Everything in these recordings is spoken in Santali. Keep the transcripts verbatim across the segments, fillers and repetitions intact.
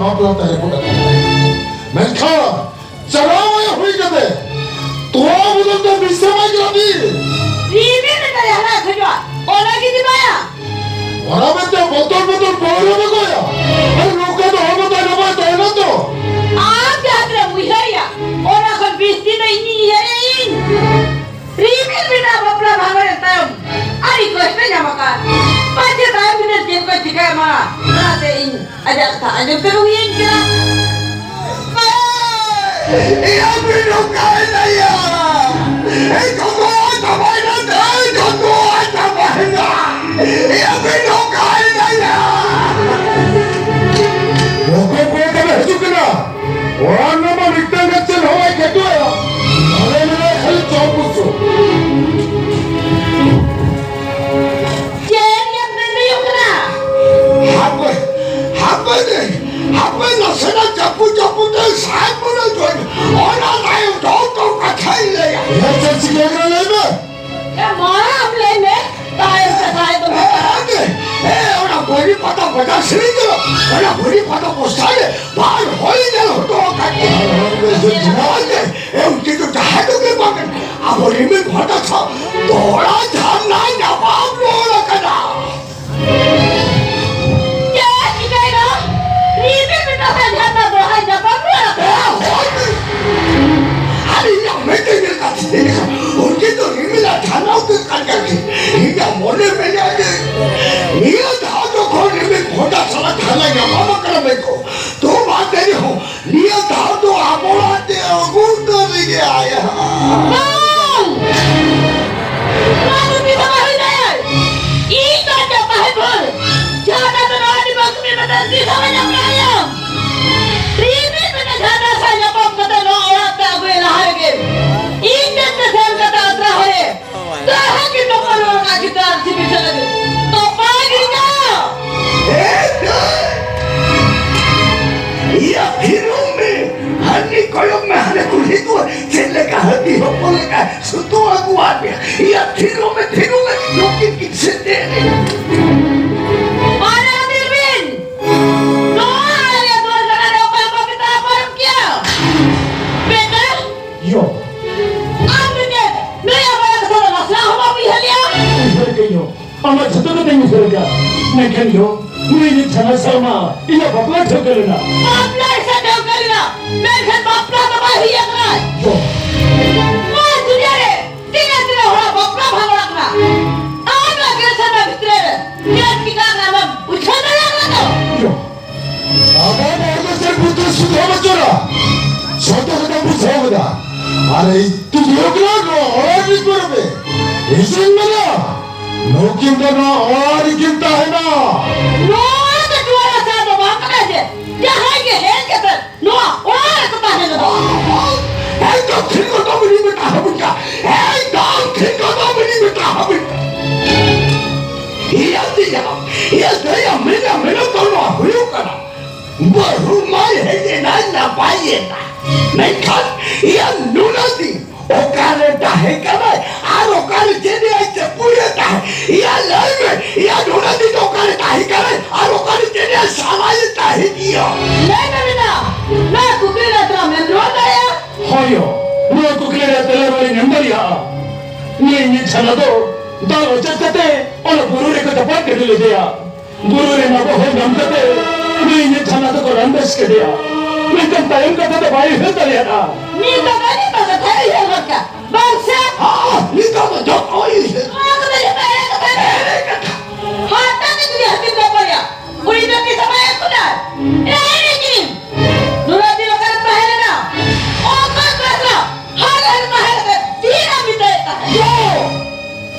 ᱵᱟᱯᱞᱟ ᱛᱟᱦᱮᱸ ᱠᱚᱜᱼᱟ᱾ ᱢᱮᱱᱠᱷᱟᱱ ᱪᱟᱞᱟᱣ ᱟᱭᱟ ᱦᱩᱭ ᱠᱟᱛᱮ ᱛᱚᱣᱟ ᱵᱚᱫᱚᱞ ᱛᱮ ᱵᱤᱥ ᱮᱢᱟᱭ ᱠᱟᱱᱟ ᱵᱤᱱ᱾ ᱨᱤᱢᱤᱞ ᱞᱮᱠᱟ ᱡᱟᱦᱟᱸ ᱠᱷᱚᱡᱚᱜᱼᱟ, ᱚᱱᱟ ᱜᱮ ᱡᱤᱢᱟᱭᱟ᱾ ᱚᱱᱟ ᱢᱮᱱᱛᱮ ᱵᱚᱛᱚᱨ ᱵᱚᱛᱚᱨ ᱯᱟᱹᱣᱨᱟᱹ ᱵᱮᱜᱚᱭᱟ᱾ ᱟᱨ ᱱᱚᱝᱠᱟ ᱫᱚ ᱦᱚᱲᱢᱚ ᱛᱟᱭ ᱱᱟᱯᱟᱭ ᱛᱟᱦᱮᱱᱟ ᱛᱚ? ᱟᱢ ᱡᱟᱦᱟᱸ ᱛᱤᱱᱟᱹᱜ ᱩᱭᱦᱟᱹᱨᱮᱭᱟ, ᱚᱱᱟ ᱠᱷᱚᱱ ᱵᱤᱥᱛᱤ ᱫᱚ ᱤᱧᱤᱧ ᱩᱭᱦᱟᱹᱨᱮᱭᱟᱹᱧ᱾ ᱨᱤᱢᱤᱞ ᱵᱮᱴᱟ ᱵᱟᱯᱞᱟ ᱵᱷᱟᱸᱰᱟᱱ ᱛᱟᱭᱚᱢ ᱟᱹᱰᱤ ᱠᱚᱥᱴᱚ ᱧᱟᱢ ᱟᱠᱟᱫ᱾ ᱯᱟᱪᱮ ᱛᱟᱭᱚᱢ ᱵᱤᱫᱟᱹᱞ ᱪᱮᱫ ᱠᱚ ᱪᱤᱠᱟᱹᱭ ᱢᱟ, ᱚᱱᱟᱛᱮ ᱤᱧ ᱟᱡᱟᱜ ᱠᱟᱛᱷᱟ ᱟᱸᱡᱚᱢ ᱛᱮ ᱵᱟᱹᱧ ᱦᱮᱡ ᱠᱟᱱᱟ᱾ ᱮᱭᱟ ᱵᱤᱱ ᱚᱠᱟᱭᱮᱱᱟᱭᱟ? ᱮᱭ ᱡᱚᱛᱚᱣᱟᱜ ᱪᱟᱵᱟᱭᱮᱱᱟ, ᱮᱭ ᱡᱚᱛᱚᱣᱟᱜ ᱪᱟᱵᱟᱭᱮᱱᱟ᱾ ᱮᱭᱟ ᱵᱤᱱ ᱚᱠᱟᱭᱮᱱᱟᱭᱟ? ᱚᱠᱚᱭ ᱠᱚ ᱛᱟᱞᱮ ᱦᱤᱡᱩᱜ ᱠᱟᱱᱟ? ᱚᱲᱟᱜ ᱨᱮᱱᱟᱜ ᱢᱟ ᱢᱤᱫᱴᱟᱝ ᱜᱟᱱ ᱪᱮᱫ ᱦᱚᱸ ᱵᱟᱭ ᱠᱷᱮᱛᱚᱜᱼᱟ᱾ ᱟᱞᱮ ᱢᱮᱱᱟᱜ ᱠᱷᱟᱹᱞᱤ ᱪᱚᱯ ᱵᱩᱥᱩᱵ᱾ ᱪᱮᱫ ᱮᱢ ᱢᱮᱱ ᱦᱩᱭᱩᱜ ᱠᱟᱱᱟ? ᱦᱟᱯᱮ, ᱦᱟᱯᱮ ᱫᱮ, ᱦᱟᱯᱮ ᱱᱟᱥᱮᱱᱟᱜ ᱪᱟᱯᱩ ᱪᱟᱯᱩ ᱛᱮ ᱥᱟᱭ ᱯᱩᱨᱟᱹ ᱡᱚᱭ᱾ ᱚᱱᱟ ᱛᱟᱭᱚᱢ ᱡᱚᱛᱚ ᱠᱟᱛᱷᱟᱧ ᱞᱟᱹᱭᱟ᱾ ᱦᱮᱸ, ᱪᱮᱫ ᱪᱤᱠᱟᱹ ᱠᱟᱱᱟ ᱞᱟᱹᱭ ᱢᱮ᱾ ᱮ, ᱢᱟ ᱟᱢ ᱞᱟᱹᱭ ᱢᱮ, ᱛᱟᱭᱚᱢ ᱠᱟᱛᱷᱟ ᱫᱚ᱾ ᱮ, ᱮ, ᱮ, ᱚᱱᱟ ᱵᱟᱹᱨᱤ ᱯᱟᱛᱟ ᱵᱟᱡᱟᱨ ᱥᱮᱨᱮᱧ ᱫᱚ, ᱚᱱᱟ ᱵᱟᱹᱨᱤ ᱯᱟᱛᱟ ᱯᱚᱥᱛᱟ ᱨᱮ ᱵᱟᱨ ᱦᱚᱲ ᱧᱮᱞ ᱦᱚᱴᱚ ᱟᱠᱟᱫ ᱠᱤᱱᱟ᱾ ᱮ, ᱩᱱᱠᱤᱱ ᱫᱚ ᱡᱟᱦᱟᱸᱭ ᱠᱚᱜᱮ ᱵᱟᱝ, ᱟᱵᱚ ᱨᱤᱢᱤᱞ ᱵᱷᱟᱴᱟ ᱥᱟᱶ ᱫᱚᱦᱲᱟ ᱡᱷᱟᱨᱱᱟ ᱧᱟᱯᱟᱢ ᱨᱩᱣᱟᱹᱲ ᱟᱠᱟᱱᱟ᱾ ᱪᱮᱫ ᱪᱤᱠᱟᱹᱭᱮᱱᱟ? ᱨᱤᱢᱤᱞ ᱵᱷᱟᱴᱟ ᱥᱟᱶ ᱡᱷᱟᱨᱱᱟ ᱫᱚᱦᱲᱟ ᱧᱟᱯᱟᱢ ᱨᱩᱣᱟᱹᱲ ᱟᱠᱟᱱᱟ? ᱦᱮᱸ, ᱦᱳᱭ᱾ ᱟᱨ ᱤᱧᱟᱜ ᱢᱮᱫ ᱛᱮ ᱧᱮᱞ ᱠᱟᱛᱮ ᱞᱟᱹᱭ ᱞᱮᱠᱷᱟᱱ, ᱩᱱᱠᱤᱱ ᱫᱚ ᱨᱤᱢᱤᱞ ᱟᱨ ᱡᱷᱟᱨᱱᱟ ᱩᱛᱟᱹᱨ ᱠᱟᱱ ᱜᱮᱭᱟ ᱠᱤᱱ᱾ ᱤᱧᱟᱜ ᱢᱚᱱᱮ ᱢᱮᱱᱮᱫᱼᱟ ᱡᱮ, ᱱᱤᱭᱟᱹ ᱫᱷᱟᱣ ᱡᱚᱠᱷᱚᱱ ᱨᱤᱢᱤᱞ ᱵᱷᱟᱴᱟ ᱥᱟᱞᱟᱜ ᱡᱷᱟᱨᱱᱟ ᱧᱟᱯᱟᱢ ᱟᱠᱟᱱᱟ ᱢᱮᱱ ᱠᱚ, ᱛᱚ ᱵᱟᱝ ᱛᱮ ᱨᱮᱦᱚᱸ ᱱᱤᱭᱟᱹ ᱫᱷᱟᱣ ᱫᱚ ᱟᱵᱚ ᱚᱲᱟᱜ ᱛᱮ ᱟᱹᱜᱩ ᱩᱛᱟᱹᱨ ᱞᱮᱜᱮ ᱟᱭᱟ᱾ ᱵᱟᱝ! ᱱᱚᱣᱟ ᱫᱚ ᱛᱤᱥ ᱦᱚᱸ ᱵᱟᱭ ᱦᱩᱭ ᱫᱟᱲᱮᱭᱟᱜᱼᱟ᱾ ᱤᱧ ᱫᱚ ᱟᱡᱟᱜ ᱛᱟᱦᱮᱸ ᱵᱷᱳᱨ ᱡᱟᱦᱟᱸ ᱫᱚ ᱱᱚᱣᱟ ᱫᱤᱵᱚᱥ ᱢᱤᱫ ᱵᱟᱨ ᱛᱤᱥ ᱦᱚᱸ ᱵᱟᱭ ᱧᱟᱢ ᱫᱟᱲᱮᱭᱟᱜᱼᱟ᱾ ᱨᱤᱢᱤᱞ ᱢᱮᱱᱟ ᱡᱷᱟᱨᱱᱟ ᱥᱟᱶ ᱧᱟᱯᱟᱢ ᱠᱟᱛᱮ ᱱᱚᱣᱟ ᱚᱲᱟᱜ ᱛᱮ ᱟᱹᱜᱩᱭ ᱞᱟᱦᱟ ᱨᱮᱜᱮ ᱤᱧ ᱛᱮ ᱥᱮᱱ ᱠᱟᱛᱮ ᱟᱛᱨᱟ ᱦᱚᱲᱮ ᱫᱟᱦᱟ ᱠᱤᱱ ᱫᱚ ᱯᱟᱞᱚᱱ ᱟᱠᱟᱫ ᱠᱤᱱ ᱫᱚ ᱟᱨ ᱡᱤᱣᱤ ᱪᱟᱞᱟᱜ ᱞᱟᱹᱜᱤᱫ ᱛᱚᱯᱟ ᱜᱤᱰᱤ ᱠᱟᱜ᱾ ᱮ ᱫᱟᱹᱭ! ᱤᱭᱟᱹ ᱛᱷᱤᱨᱚᱜ ᱢᱮ᱾ ᱦᱟᱹᱱᱤ ᱠᱚᱭᱚᱜ ᱢᱮ, ᱦᱟᱱᱮ ᱠᱩᱞᱦᱤ ᱫᱩᱣᱟᱹᱨ ᱪᱮᱫ ᱞᱮᱠᱟ ᱦᱟᱹᱛᱤ ᱦᱚᱯᱚᱱ ᱞᱮᱠᱟ ᱥᱩᱛᱩ ᱟᱹᱜᱩᱣᱟᱫ ᱢᱮᱭᱟ᱾ ᱤᱭᱟᱹ ᱛᱷᱤᱨᱚᱜ ᱢᱮ, ᱛᱷᱤᱨᱚᱜ ᱢᱮ, ᱱᱩᱠᱤᱱ ᱠᱤᱱ ᱥᱮᱴᱮᱨ ᱮᱱᱟ᱾ ᱵᱟᱨᱟ ᱛᱤᱨᱵᱤᱱ! ᱱᱚᱣᱟ ᱟᱞᱮ ᱫᱚ ᱢᱮᱱᱠᱷᱟᱱ ᱭᱳ, ᱱᱩᱭ ᱤᱧᱤᱡ ᱪᱷᱟᱱᱟ ᱥᱟᱶ ᱢᱟ ᱤᱧᱟᱹᱜ ᱵᱟᱯᱞᱟ ᱴᱷᱟᱹᱣᱠᱟᱹ ᱞᱮᱱᱟ᱾ ᱵᱟᱯᱞᱟ ᱥᱮ ᱴᱷᱟᱹᱣᱠᱟᱹ ᱞᱮᱱᱟ, ᱢᱮᱱᱠᱷᱟᱱ ᱵᱟᱯᱞᱟ ᱫᱚ ᱵᱟᱭ ᱦᱩᱭ ᱟᱠᱟᱱᱟ᱾ ᱭᱳ᱾ ᱱᱚᱣᱟ ᱫᱩᱱᱤᱭᱟᱹ ᱨᱮ ᱛᱤᱱᱟᱹᱜ ᱛᱤᱱᱟᱹᱜ ᱦᱚᱲᱟᱜ ᱵᱟᱯᱞᱟ ᱵᱷᱟᱸᱜᱚᱲ ᱟᱠᱟᱱᱟ᱾ ᱟᱢ ᱱᱚᱣᱟ ᱜᱮᱞ ᱥᱮᱨᱢᱟ ᱵᱷᱤᱛᱨᱤ ᱨᱮ ᱪᱮᱫ ᱪᱤᱠᱟ ᱟᱠᱟᱱᱟ, ᱟᱢᱮᱢ ᱩᱭᱦᱟᱹᱨ ᱫᱟᱲᱮᱭᱟᱜ ᱠᱟᱱᱟ ᱛᱚ? ᱭᱳ᱾ ᱟᱵᱚ ᱦᱚᱲ ᱫᱚ ᱪᱮᱫ ᱵᱩᱫᱽᱫᱷᱤ ᱥᱩᱫᱷᱟᱹ ᱵᱟᱹᱪᱩᱜᱼᱟ᱾ ᱡᱚᱛᱚ ᱠᱚ ᱵᱩᱡᱷᱟᱹᱣ ᱠᱮᱫᱟ᱾ ᱟᱨ ᱤᱧ ᱛᱤᱨᱭᱳ ᱠᱟᱱᱟ ᱱᱚᱣᱟ ᱚᱲᱟᱜ ᱨᱤᱧ ᱯᱟᱨᱚᱢᱮ᱾ ᱤᱧᱤᱧ ᱢᱮᱱᱟ, ᱱᱩᱠᱤᱱ ᱫᱚ ᱱᱚᱣᱟ ᱚᱲᱟᱜ ᱨᱮᱠᱤᱱ ᱛᱟᱦᱮᱱᱟ᱾ ᱱᱚᱣᱟ ᱫᱚ ᱴᱩᱣᱟᱹᱨ ᱟᱥᱲᱟ ᱫᱚ ᱵᱟᱝ ᱠᱟᱱᱟ ᱡᱮ ᱡᱟᱦᱟᱸᱭ ᱜᱮ ᱦᱮᱡ ᱠᱟᱛᱮ ᱱᱚᱣᱟ ᱚᱲᱟᱜ ᱨᱮᱠᱚ ᱛᱟᱦᱮᱸ ᱜᱚᱫᱚᱜᱼᱟ᱾ ᱮᱠᱫᱚᱢ ᱴᱷᱤᱠ ᱠᱟᱛᱷᱟ ᱵᱤᱱ ᱢᱮᱛᱟ ᱦᱟᱵᱤᱱ ᱠᱟᱱᱟ᱾ ᱮᱠᱫᱚᱢ ᱴᱷᱤᱠ ᱠᱟᱛᱷᱟ ᱵᱤᱱ ᱢᱮᱛᱟ ᱦᱟᱵᱤᱱ ᱠᱟᱱᱟ᱾ ᱤᱭᱟᱹ ᱛᱮᱭᱟᱜ, ᱤᱭᱟᱹ ᱛᱮᱭᱟᱜ ᱢᱮᱱᱟ, ᱢᱮᱱᱟ ᱫᱚ ᱱᱚᱣᱟ ᱦᱩᱭᱩᱜ ᱠᱟᱱᱟ᱾ ᱵᱟᱹᱦᱩ ᱢᱟᱭ ᱦᱮᱡ ᱮᱱᱟᱭ, ᱱᱟᱯᱟᱭ ᱮᱱᱟ᱾ ᱢᱮᱱᱠᱷᱟᱱ ᱤᱭᱟᱹ ᱱᱩᱱᱟᱹᱜ ᱫᱤᱱ ᱚᱠᱟᱨᱮ ᱛᱟᱦᱮᱸ ᱠᱟᱱᱟᱭ ᱟᱨ ᱚᱠᱟᱨᱮ ᱪᱮᱫ ᱮ ᱪᱟᱹᱯᱩᱭᱮᱫ ᱛᱟᱦᱮᱸ? ᱤᱭᱟᱹ ᱞᱟᱹᱭ ᱢᱮ, ᱤᱭᱟᱹ ᱱᱩᱱᱟᱹᱜ ᱫᱤᱱ ᱚᱠᱟᱨᱮ ᱛᱟᱦᱮᱸ ᱠᱟᱱᱟᱭ ᱟᱨ ᱚᱠᱟᱨᱮ ᱪᱮᱫ ᱮ ᱥᱟᱞᱟᱭᱮᱫ ᱛᱟᱦᱮᱸ ᱤᱭᱟᱹ? ᱞᱟᱹᱭ ᱢᱮ ᱢᱮᱱᱟ, ᱱᱚᱣᱟ ᱠᱩᱠᱞᱤ ᱨᱮ ᱛᱮᱞᱟᱢ ᱮᱢ ᱨᱩᱣᱟᱹᱲ ᱫᱟᱲᱮᱭᱟᱜᱼᱟ? ᱦᱳᱭ ᱭᱳ, ᱱᱚᱣᱟ ᱠᱩᱠᱞᱤ ᱨᱮ ᱛᱮᱞᱟ ᱨᱩᱣᱟᱹᱲᱤᱧ ᱮᱢ ᱫᱟᱲᱮᱭᱟᱜᱼᱟ᱾ ᱱᱩᱭ ᱤᱧᱤᱡ ᱪᱷᱟᱱᱟ ᱫᱚ ᱫᱟᱜ ᱚᱪᱚᱜ ᱠᱟᱛᱮ ᱚᱱᱟ ᱵᱩᱨᱩ ᱨᱮᱠᱚ ᱪᱟᱯᱟᱫ ᱜᱤᱰᱤ ᱞᱮᱫᱮᱭᱟ᱾ ᱵᱩᱨᱩ ᱨᱮ ᱢᱟᱜᱚ ᱦᱚᱭ ᱧᱟᱢ ᱠᱟᱛᱮ ᱱᱩᱭ ᱤᱧᱤᱡ ᱪᱷᱟᱱᱟ ᱫᱚᱠᱚ ᱨᱟᱱᱫᱮᱥ ᱠᱮᱫᱮᱭᱟ᱾ ᱢᱮᱱᱠᱷᱟᱱ ᱛᱟᱭᱚᱢ ᱠᱟᱛᱷᱟ ᱫᱚ ᱵᱟᱭ ᱩᱭᱦᱟᱹᱨ ᱫᱟᱲᱮᱭᱟᱫᱟ᱾ ᱱᱤᱛ ᱫᱚ ᱵᱟᱹᱧ ᱢᱮᱛᱟ ᱠᱟᱛᱷᱟ ᱩᱭᱦᱟᱹᱨ ᱜᱚᱫ ᱠᱟᱜ᱾ ᱵᱟᱝ ᱥᱮ? ᱦᱚᱸ, ᱱᱤᱛᱚᱜ ᱫᱚ ᱡᱚᱛᱚ ᱩᱭᱦᱟᱹᱨ᱾ ᱱᱚᱣᱟ ᱠᱚᱫᱚ ᱡᱚᱛᱚ ᱮᱲᱮ ᱠᱟᱛᱷᱟ᱾ ᱮᱲᱮ ᱠᱟᱛᱷᱟ᱾ ᱦᱟᱛᱟᱣ ᱛᱮ ᱡᱩᱫᱤ ᱦᱟᱹᱛᱤᱢ ᱫᱚ ᱵᱟᱨᱭᱟ, ᱩᱱᱤ ᱫᱚ ᱛᱤᱥ ᱦᱚᱸ ᱵᱟᱭ ᱟᱹᱜᱩ ᱫᱟᱭ᱾ ᱮᱲᱮ ᱜᱮ᱾ ᱱᱩᱱᱟᱹᱜ ᱫᱤᱱ ᱚᱠᱟᱨᱮᱢ ᱛᱟᱦᱮᱸ ᱞᱮᱱᱟ? ᱚᱠᱟ ᱠᱞᱟᱥ ᱨᱮ? ᱦᱟᱱᱟ ᱨᱮ ᱛᱟᱦᱮᱸ ᱠᱟᱛᱮ ᱪᱮᱫ ᱮᱢ ᱢᱮᱛᱟᱭᱮᱫ ᱛᱟᱦᱮᱸᱫ? ᱭᱳ!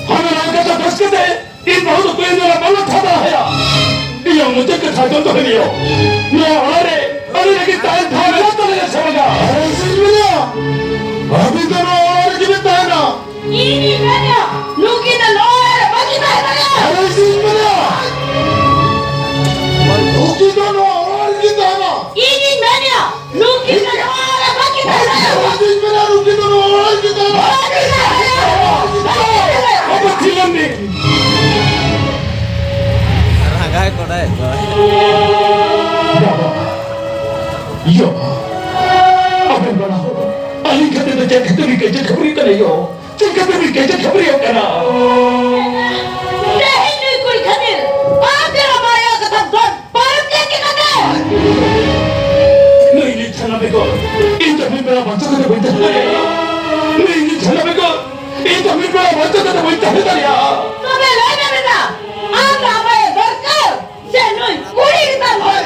ᱦᱟᱱᱟ ᱨᱟᱜ ᱠᱟᱛᱷᱟ ᱵᱟᱥ ᱠᱟᱛᱮ ᱤᱧ ᱵᱟᱹᱦᱩ ᱫᱚ ᱠᱚᱭᱮ ᱧᱮᱞᱟ ᱵᱟᱝ ᱴᱷᱟᱵᱟ ᱦᱟᱭᱟ᱾ ᱤᱧᱟᱹᱜ ᱢᱚᱪᱟ ᱠᱟᱛᱷᱟ ᱟᱸᱡᱚᱢ ᱫᱚᱦᱚᱭ ᱢᱮᱭᱟ᱾ ᱱᱚᱣᱟ ᱚᱲᱟᱜ ᱨᱮ ᱟᱞᱮ ᱞᱟᱹᱜᱤᱫ ᱛᱟᱦᱮᱱ ᱴᱷᱟᱶ ᱢᱮᱱᱟᱜ ᱛᱟᱞᱮᱭᱟ ᱥᱮ ᱵᱟᱝᱟ? ᱟᱨᱮ ᱤᱧ ᱢᱮᱱᱟ, ᱟᱹᱵᱤᱱ ᱫᱚ ᱱᱚᱣᱟ ᱚᱲᱟᱜ ᱨᱮᱜᱮ ᱵᱤᱱ ᱛᱟᱦᱮᱱᱟ᱾ ᱤᱧᱤᱧ ᱢᱮᱱᱟ, ᱱᱩᱠᱤᱱ ᱫᱚ ᱱᱚᱣᱟ ᱚᱲᱟᱜ ᱨᱮ ᱵᱟᱹᱠᱤᱱ ᱛᱟᱦᱮᱸ ᱫᱟᱲᱮᱭᱟᱜᱼᱟ᱾ ᱟᱨᱮ ᱤᱧ ᱢᱮᱱᱟ, ᱱᱩᱠᱤᱱ ᱫᱚ ᱱᱚᱣᱟ ᱚᱲᱟᱜ ᱨᱮᱜᱮ ᱛᱟᱦᱮᱱᱟ᱾ ᱤᱧᱤᱧ ᱢᱮᱱᱟ, ᱱᱩᱠᱤᱱ ᱫᱚ ᱱᱚᱣᱟ ᱚᱲᱟᱜ ᱨᱮ ᱵᱟᱹᱠᱤᱱ ᱛᱟᱦᱮᱸ ᱫᱟᱲᱮᱭᱟᱜᱼᱟ᱾ ᱟᱨᱮ ᱤᱧ ᱢᱮᱱᱟ, ᱱᱩᱠᱤᱱ ᱫᱚ ᱱᱚᱣᱟ ᱚᱲᱟᱜ ᱨᱮᱜᱮ ᱛᱟᱦᱮᱱᱟ᱾ ᱵᱟᱹᱠᱤᱱ ᱛᱟᱦᱮᱸ ᱫᱟᱲᱮᱭᱟᱜᱼᱟ᱾ ᱵᱟᱹᱠᱤᱱ ᱛᱟᱦᱮᱸ ᱫᱟᱲᱮᱭᱟᱜᱼᱟ᱾ ᱵᱟᱵᱟ ᱛᱷᱤᱨ ᱞᱮᱱ ᱵᱤᱱ᱾ ᱨᱟᱸᱜᱟᱭ ᱠᱚᱲᱟᱭ ᱫᱚ᱾ ᱵᱟᱵᱟ, ᱭᱳ, ᱟᱵᱮᱱ ᱵᱟᱱᱟ ᱦᱚᱲ ᱟᱹᱞᱤᱧ ᱠᱷᱟᱹᱛᱤᱨ ᱫᱚ ᱪᱮᱫ ᱠᱷᱟᱹᱛᱤᱨ ᱵᱤᱱ ᱠᱟᱹᱭᱡᱟᱹ ᱠᱷᱟᱹᱯᱟᱹᱨᱤ ᱠᱟᱱᱟ ᱭᱳ? ᱪᱮᱫ ᱠᱷᱟᱹᱛᱤᱨ ᱵᱤᱱ ᱠᱟᱹᱭᱡᱟᱹ ᱠᱷᱟᱹᱯᱟᱹᱨᱤ ᱠᱟᱱᱟ? ᱛᱮᱦᱮᱧ ᱱᱩᱭ ᱠᱩᱲᱤ ᱠᱷᱟᱹᱛᱤᱨ ᱟᱢ ᱵᱮᱜᱚᱨ ᱤᱧ ᱫᱚ ᱢᱤᱫ ᱵᱮᱲᱟ ᱵᱟᱧᱪᱟᱣ ᱠᱟᱛᱮ ᱵᱟᱹᱧ ᱛᱟᱦᱮᱸ ᱫᱟᱲᱮᱭᱟᱜᱼᱟ᱾ ᱱᱩᱭ ᱤᱧ ᱡᱷᱟᱢᱮᱞᱟ ᱵᱮᱜᱚᱨ ᱤᱧ ᱫᱚ ᱢᱤᱫ ᱵᱮᱲᱟ ᱵᱟᱧᱪᱟᱣ ᱠᱟᱛᱮ ᱵᱟᱹᱧ ᱛᱟᱦᱮᱸ ᱫᱟᱲᱮᱭᱟᱜᱼᱟ᱾ ᱛᱚᱵᱮ ᱞᱟᱹᱭ ᱢᱮ ᱵᱮᱴᱟ, ᱟᱢ ᱫᱚ ᱟᱵᱟᱭᱮ ᱫᱚᱨᱠᱟᱨ ᱥᱮ ᱱᱩᱭ ᱠᱩᱲᱤ ᱜᱮᱛᱟᱢ ᱫᱚᱨᱠᱟᱨ?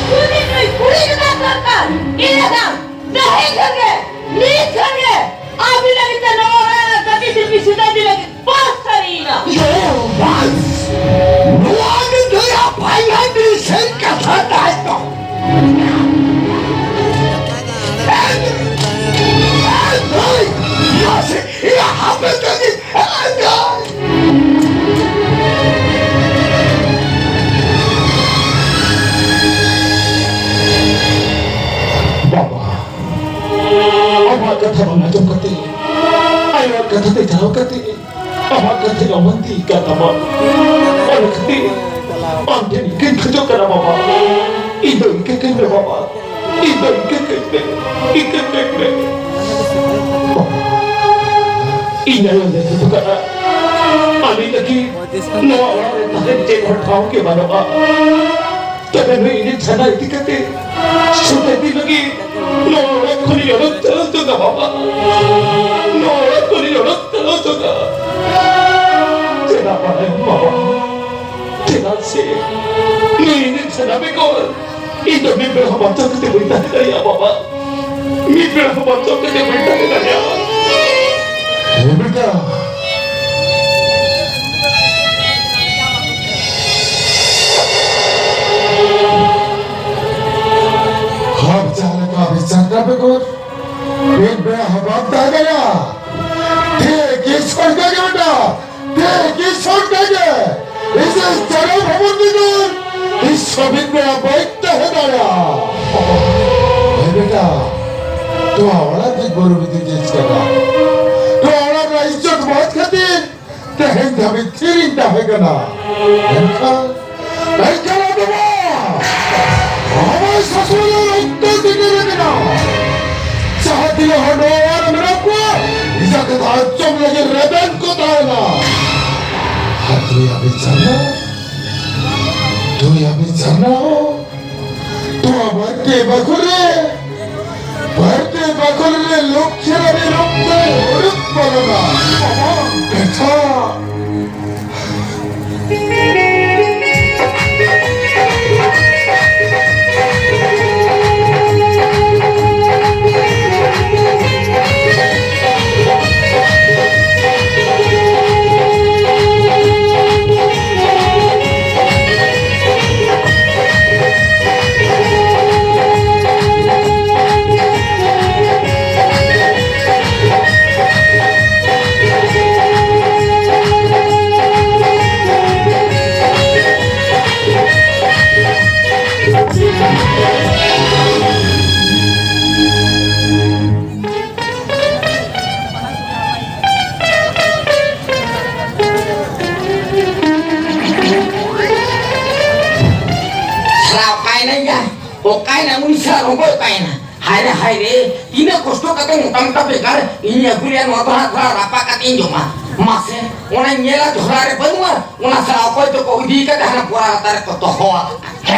ᱡᱩᱫᱤ ᱱᱩᱭ ᱠᱩᱲᱤ ᱜᱮᱛᱟᱢ ᱫᱚᱨᱠᱟᱨ, ᱤᱱᱟᱹ ᱠᱷᱟᱱ ᱛᱮᱦᱮᱧ ᱠᱷᱚᱱ ᱜᱮ, ᱱᱤᱛ ᱠᱷᱚᱱ ᱜᱮ ᱟᱹᱵᱤᱱ ᱞᱟᱹᱜᱤᱫ ᱛᱮ ᱱᱚᱣᱟ ᱚᱲᱟᱜ ᱨᱮ ᱠᱟᱹᱢᱤ ᱥᱤᱞᱯᱤ ᱥᱤᱫᱟᱹ ᱤᱫᱤ ᱞᱟᱹᱜᱤᱫ ᱵᱟᱥ ᱥᱟᱹᱨᱤᱭᱮᱱᱟ᱾ ᱭᱳ, ᱵᱟᱥ! ᱱᱚᱣᱟ ᱜᱮ ᱫᱚᱭᱟ ᱯᱷᱟᱭᱱᱟᱞ ᱰᱤᱥᱤᱥᱚᱱ ᱠᱟᱛᱷᱟ ᱛᱟᱭ ᱫᱚ᱾ ᱮ ᱵᱷᱟᱭ, ᱢᱟᱥᱮ, ᱮ ᱦᱟᱯᱮ ᱛᱟᱹᱱᱤᱡ, ᱮ ᱵᱷᱟᱭ᱾ ᱵᱟᱵᱟ, ᱟᱢᱟᱜ ᱠᱟᱛᱷᱟ ᱵᱟᱝ ᱟᱸᱡᱚᱢ ᱠᱟᱛᱮ, ᱟᱭᱳᱣᱟᱜ ᱠᱟᱛᱷᱟ ᱛᱮ ᱪᱟᱞᱟᱣ ᱠᱟᱛᱮ, ᱟᱢᱟᱜ ᱠᱟᱛᱷᱟᱧ ᱚᱢᱟᱱ ᱤᱫᱤ ᱠᱟᱫ ᱛᱟᱢᱟ᱾ ᱚᱱᱟ ᱠᱷᱟᱹᱛᱤᱨ ᱟᱢ ᱴᱷᱮᱱ ᱤᱠᱟᱹᱧ ᱠᱷᱚᱡᱚᱜ ᱠᱟᱱᱟ ᱵᱟᱵᱟ᱾ ᱤᱧ ᱫᱚ ᱤᱠᱟᱹ ᱠᱟᱹᱧ ᱢᱮ ᱵᱟᱵᱟ᱾ ᱤᱧ ᱫᱚ ᱤᱠᱟᱹ ᱠᱟᱹᱧ ᱢᱮ᱾ ᱤᱠᱟᱹ ᱠᱟᱹᱧ ᱢᱮ᱾ ᱵᱟᱵᱟ, ᱤᱧ ᱟᱭᱳ ᱞᱟᱹᱭ ᱦᱚᱴᱚ ᱠᱟᱫᱟ, ᱟᱹᱞᱤᱧ ᱞᱟᱹᱜᱤᱫ ᱱᱚᱣᱟ ᱚᱲᱟᱜ ᱨᱮ ᱛᱟᱦᱮᱱ ᱪᱮᱫ ᱦᱚᱸ ᱴᱷᱟᱶ ᱜᱮ ᱵᱟᱹᱱᱩᱜᱼᱟ᱾ ᱛᱚᱵᱮ ᱱᱩᱭ ᱤᱧᱤᱡ ᱡᱷᱟᱱᱟ ᱤᱫᱤ ᱠᱟᱛᱮ ᱥᱩᱫᱷ ᱤᱫᱤ ᱞᱟᱹᱜᱤᱫ ᱱᱚᱣᱟ ᱚᱲᱟᱜ ᱠᱷᱚᱱᱤᱧ ᱚᱰᱚᱠ ᱪᱟᱞᱟᱣ ᱦᱚᱪᱚ ᱠᱟᱜ ᱵᱟᱵᱟ᱾ ᱱᱚᱣᱟ ᱚᱲᱟᱜ ᱠᱷᱚᱱᱤᱧ ᱚᱰᱚᱠ ᱪᱟᱞᱟᱣ ᱦᱚᱪᱚ ᱠᱟᱜ᱾ ᱪᱮᱫᱟᱜ ᱵᱟᱲᱟᱭᱟᱢ ᱵᱟᱵᱟ? ᱪᱮᱫᱟᱜ ᱥᱮ ᱱᱩᱭ ᱤᱧᱤᱡ ᱡᱷᱟᱱᱟ ᱵᱮᱜᱚᱨ ᱤᱧ ᱫᱚ ᱢᱤᱫ ᱵᱮᱲᱟ ᱦᱚᱸ ᱵᱟᱧᱪᱟᱣ ᱠᱟᱛᱮ ᱵᱟᱹᱧ ᱛᱟᱦᱮᱸ ᱫᱟᱲᱮᱭᱟᱜᱼᱟ ᱵᱟᱵᱟ᱾ ᱢᱤᱫ ᱵᱮᱲᱟ ᱦᱚᱸ ᱵᱟᱧᱪᱟᱣ ᱠᱟᱛᱮ ᱵᱟᱹᱧ ᱛᱟᱦᱮᱸ ᱫᱟᱲᱮᱭᱟᱜᱼᱟ᱾ ᱦᱮᱸ ᱵᱮᱴᱟ, ᱟᱢ ᱡᱟᱦᱟᱸ ᱞᱮᱠᱟ ᱵᱤᱪᱟᱨ ᱠᱟᱜ ᱵᱮᱜᱚᱨ ᱢᱤᱫ ᱵᱮᱲᱟ ᱦᱚᱸ ᱵᱟᱢ ᱛᱟᱦᱮᱸ ᱫᱟᱲᱮᱭᱟᱜᱼᱟ᱾ ᱴᱷᱤᱠ ᱤᱥ ᱥᱚᱨᱠᱟᱨ ᱜᱮ ᱵᱮᱴᱟ, ᱴᱷᱤᱠ ᱤᱥ ᱥᱚᱨᱠᱟᱨ ᱜᱮ᱾ ᱤᱧ ᱡᱟᱱᱟᱢ ᱦᱚᱯᱚᱱ ᱵᱮᱜᱚᱨ ᱤᱧ ᱥᱟᱹᱵᱤᱛ ᱵᱮᱲᱟ ᱵᱟᱹᱧ ᱛᱟᱦᱮᱸ ᱫᱟᱲᱮᱭᱟᱜᱼᱟ᱾ ᱦᱮᱸ ᱵᱮᱴᱟ, ᱱᱚᱣᱟ ᱚᱲᱟᱜ ᱨᱮ ᱜᱚᱨᱚᱵ ᱤᱧ ᱪᱮᱫ ᱠᱟᱱᱟ? ᱱᱚᱣᱟ ᱚᱲᱟᱜ ᱨᱮᱱᱟᱜ ᱤᱡᱽᱡᱚᱛ ᱵᱟᱪ ᱠᱷᱟᱹᱛᱤᱨ ᱛᱮᱦᱮᱧ ᱫᱷᱟᱹᱵᱤᱡ ᱛᱷᱤᱨᱤᱧ ᱛᱟᱦᱮᱸ ᱠᱟᱱᱟ᱾ ᱢᱮᱱᱠᱷᱟᱱ, ᱢᱮᱱᱠᱷᱟᱱ ᱟᱫᱚ ᱵᱟᱝ! ᱟᱢᱟᱜ ᱥᱟᱥᱚᱱ ᱨᱮ ᱨᱚᱠᱛᱚ ᱛᱤᱸᱜᱩ ᱞᱮᱱᱟ᱾ ᱡᱟᱦᱟᱸ ᱛᱤᱱᱟᱹᱜ ᱦᱚᱲ ᱱᱚᱣᱟ ᱚᱲᱟᱜ ᱨᱮ ᱢᱮᱱᱟᱜ ᱠᱚᱣᱟ, ᱤᱧᱟᱹᱜ ᱠᱟᱛᱷᱟ ᱟᱸᱡᱚᱢ ᱞᱟᱹᱜᱤᱫ ᱨᱮᱵᱮᱱ ᱠᱚ ᱛᱟᱦᱮᱱᱟ᱾ ᱟᱨ ᱫᱩᱭᱟ ᱵᱤᱪᱟᱨᱱᱟ, ᱫᱩᱭᱟ ᱵᱤᱪᱟᱨᱱᱟ ᱦᱚᱸ, ᱛᱚ ᱟᱵᱟᱨ ᱵᱟᱠᱷᱳᱞ ᱨᱮ, ᱵᱷᱟᱨᱚᱛᱤᱭᱚ ᱵᱟᱠᱷᱳᱞ ᱨᱮ ᱞᱚᱠᱠᱷᱤ ᱨᱟᱱᱤ ᱨᱩᱯ ᱛᱮ ᱩᱰᱩᱠ ᱵᱚᱞᱚᱱᱟ᱾ ᱟᱪᱪᱷᱟ᱾ ᱥᱟᱞᱟ ᱚᱠᱟᱭᱮᱱᱟᱭ ᱭᱟ? ᱚᱠᱟᱭᱮᱱᱟ ᱩᱱᱤ ᱥᱟᱞᱟ ᱨᱚᱸᱜᱚᱭ ᱚᱠᱟᱭᱮᱱᱟ? ᱦᱟᱭ ᱨᱮ, ᱦᱟᱭ ᱨᱮ, ᱛᱤᱱᱟᱹᱜ ᱠᱚᱥᱴᱚ ᱠᱟᱛᱮ ᱢᱚᱴᱟ ᱢᱚᱴᱟ ᱵᱮᱜᱟᱲ ᱤᱧ ᱟᱹᱜᱩ ᱞᱮᱜᱼᱟ, ᱱᱚᱣᱟ ᱫᱚ ᱦᱟᱸᱜ ᱛᱷᱚᱲᱟ ᱨᱟᱯᱟᱜ ᱠᱟᱛᱮ ᱤᱧ ᱡᱚᱢᱟ᱾ ᱢᱟᱥᱮ, ᱚᱱᱟᱧ ᱧᱮᱞᱟ ᱡᱷᱚᱞᱟ ᱨᱮ ᱵᱟᱹᱱᱩᱜᱼᱟ, ᱚᱱᱟ ᱥᱟᱞᱟ ᱚᱠᱚᱭ ᱪᱚᱠᱚ ᱤᱫᱤ ᱠᱟᱛᱮ ᱦᱟᱱᱟ ᱵᱚᱨᱟ ᱞᱟᱛᱟᱨ ᱨᱮᱠᱚ ᱫᱚᱦᱚ ᱟᱠᱟᱫᱼᱟ᱾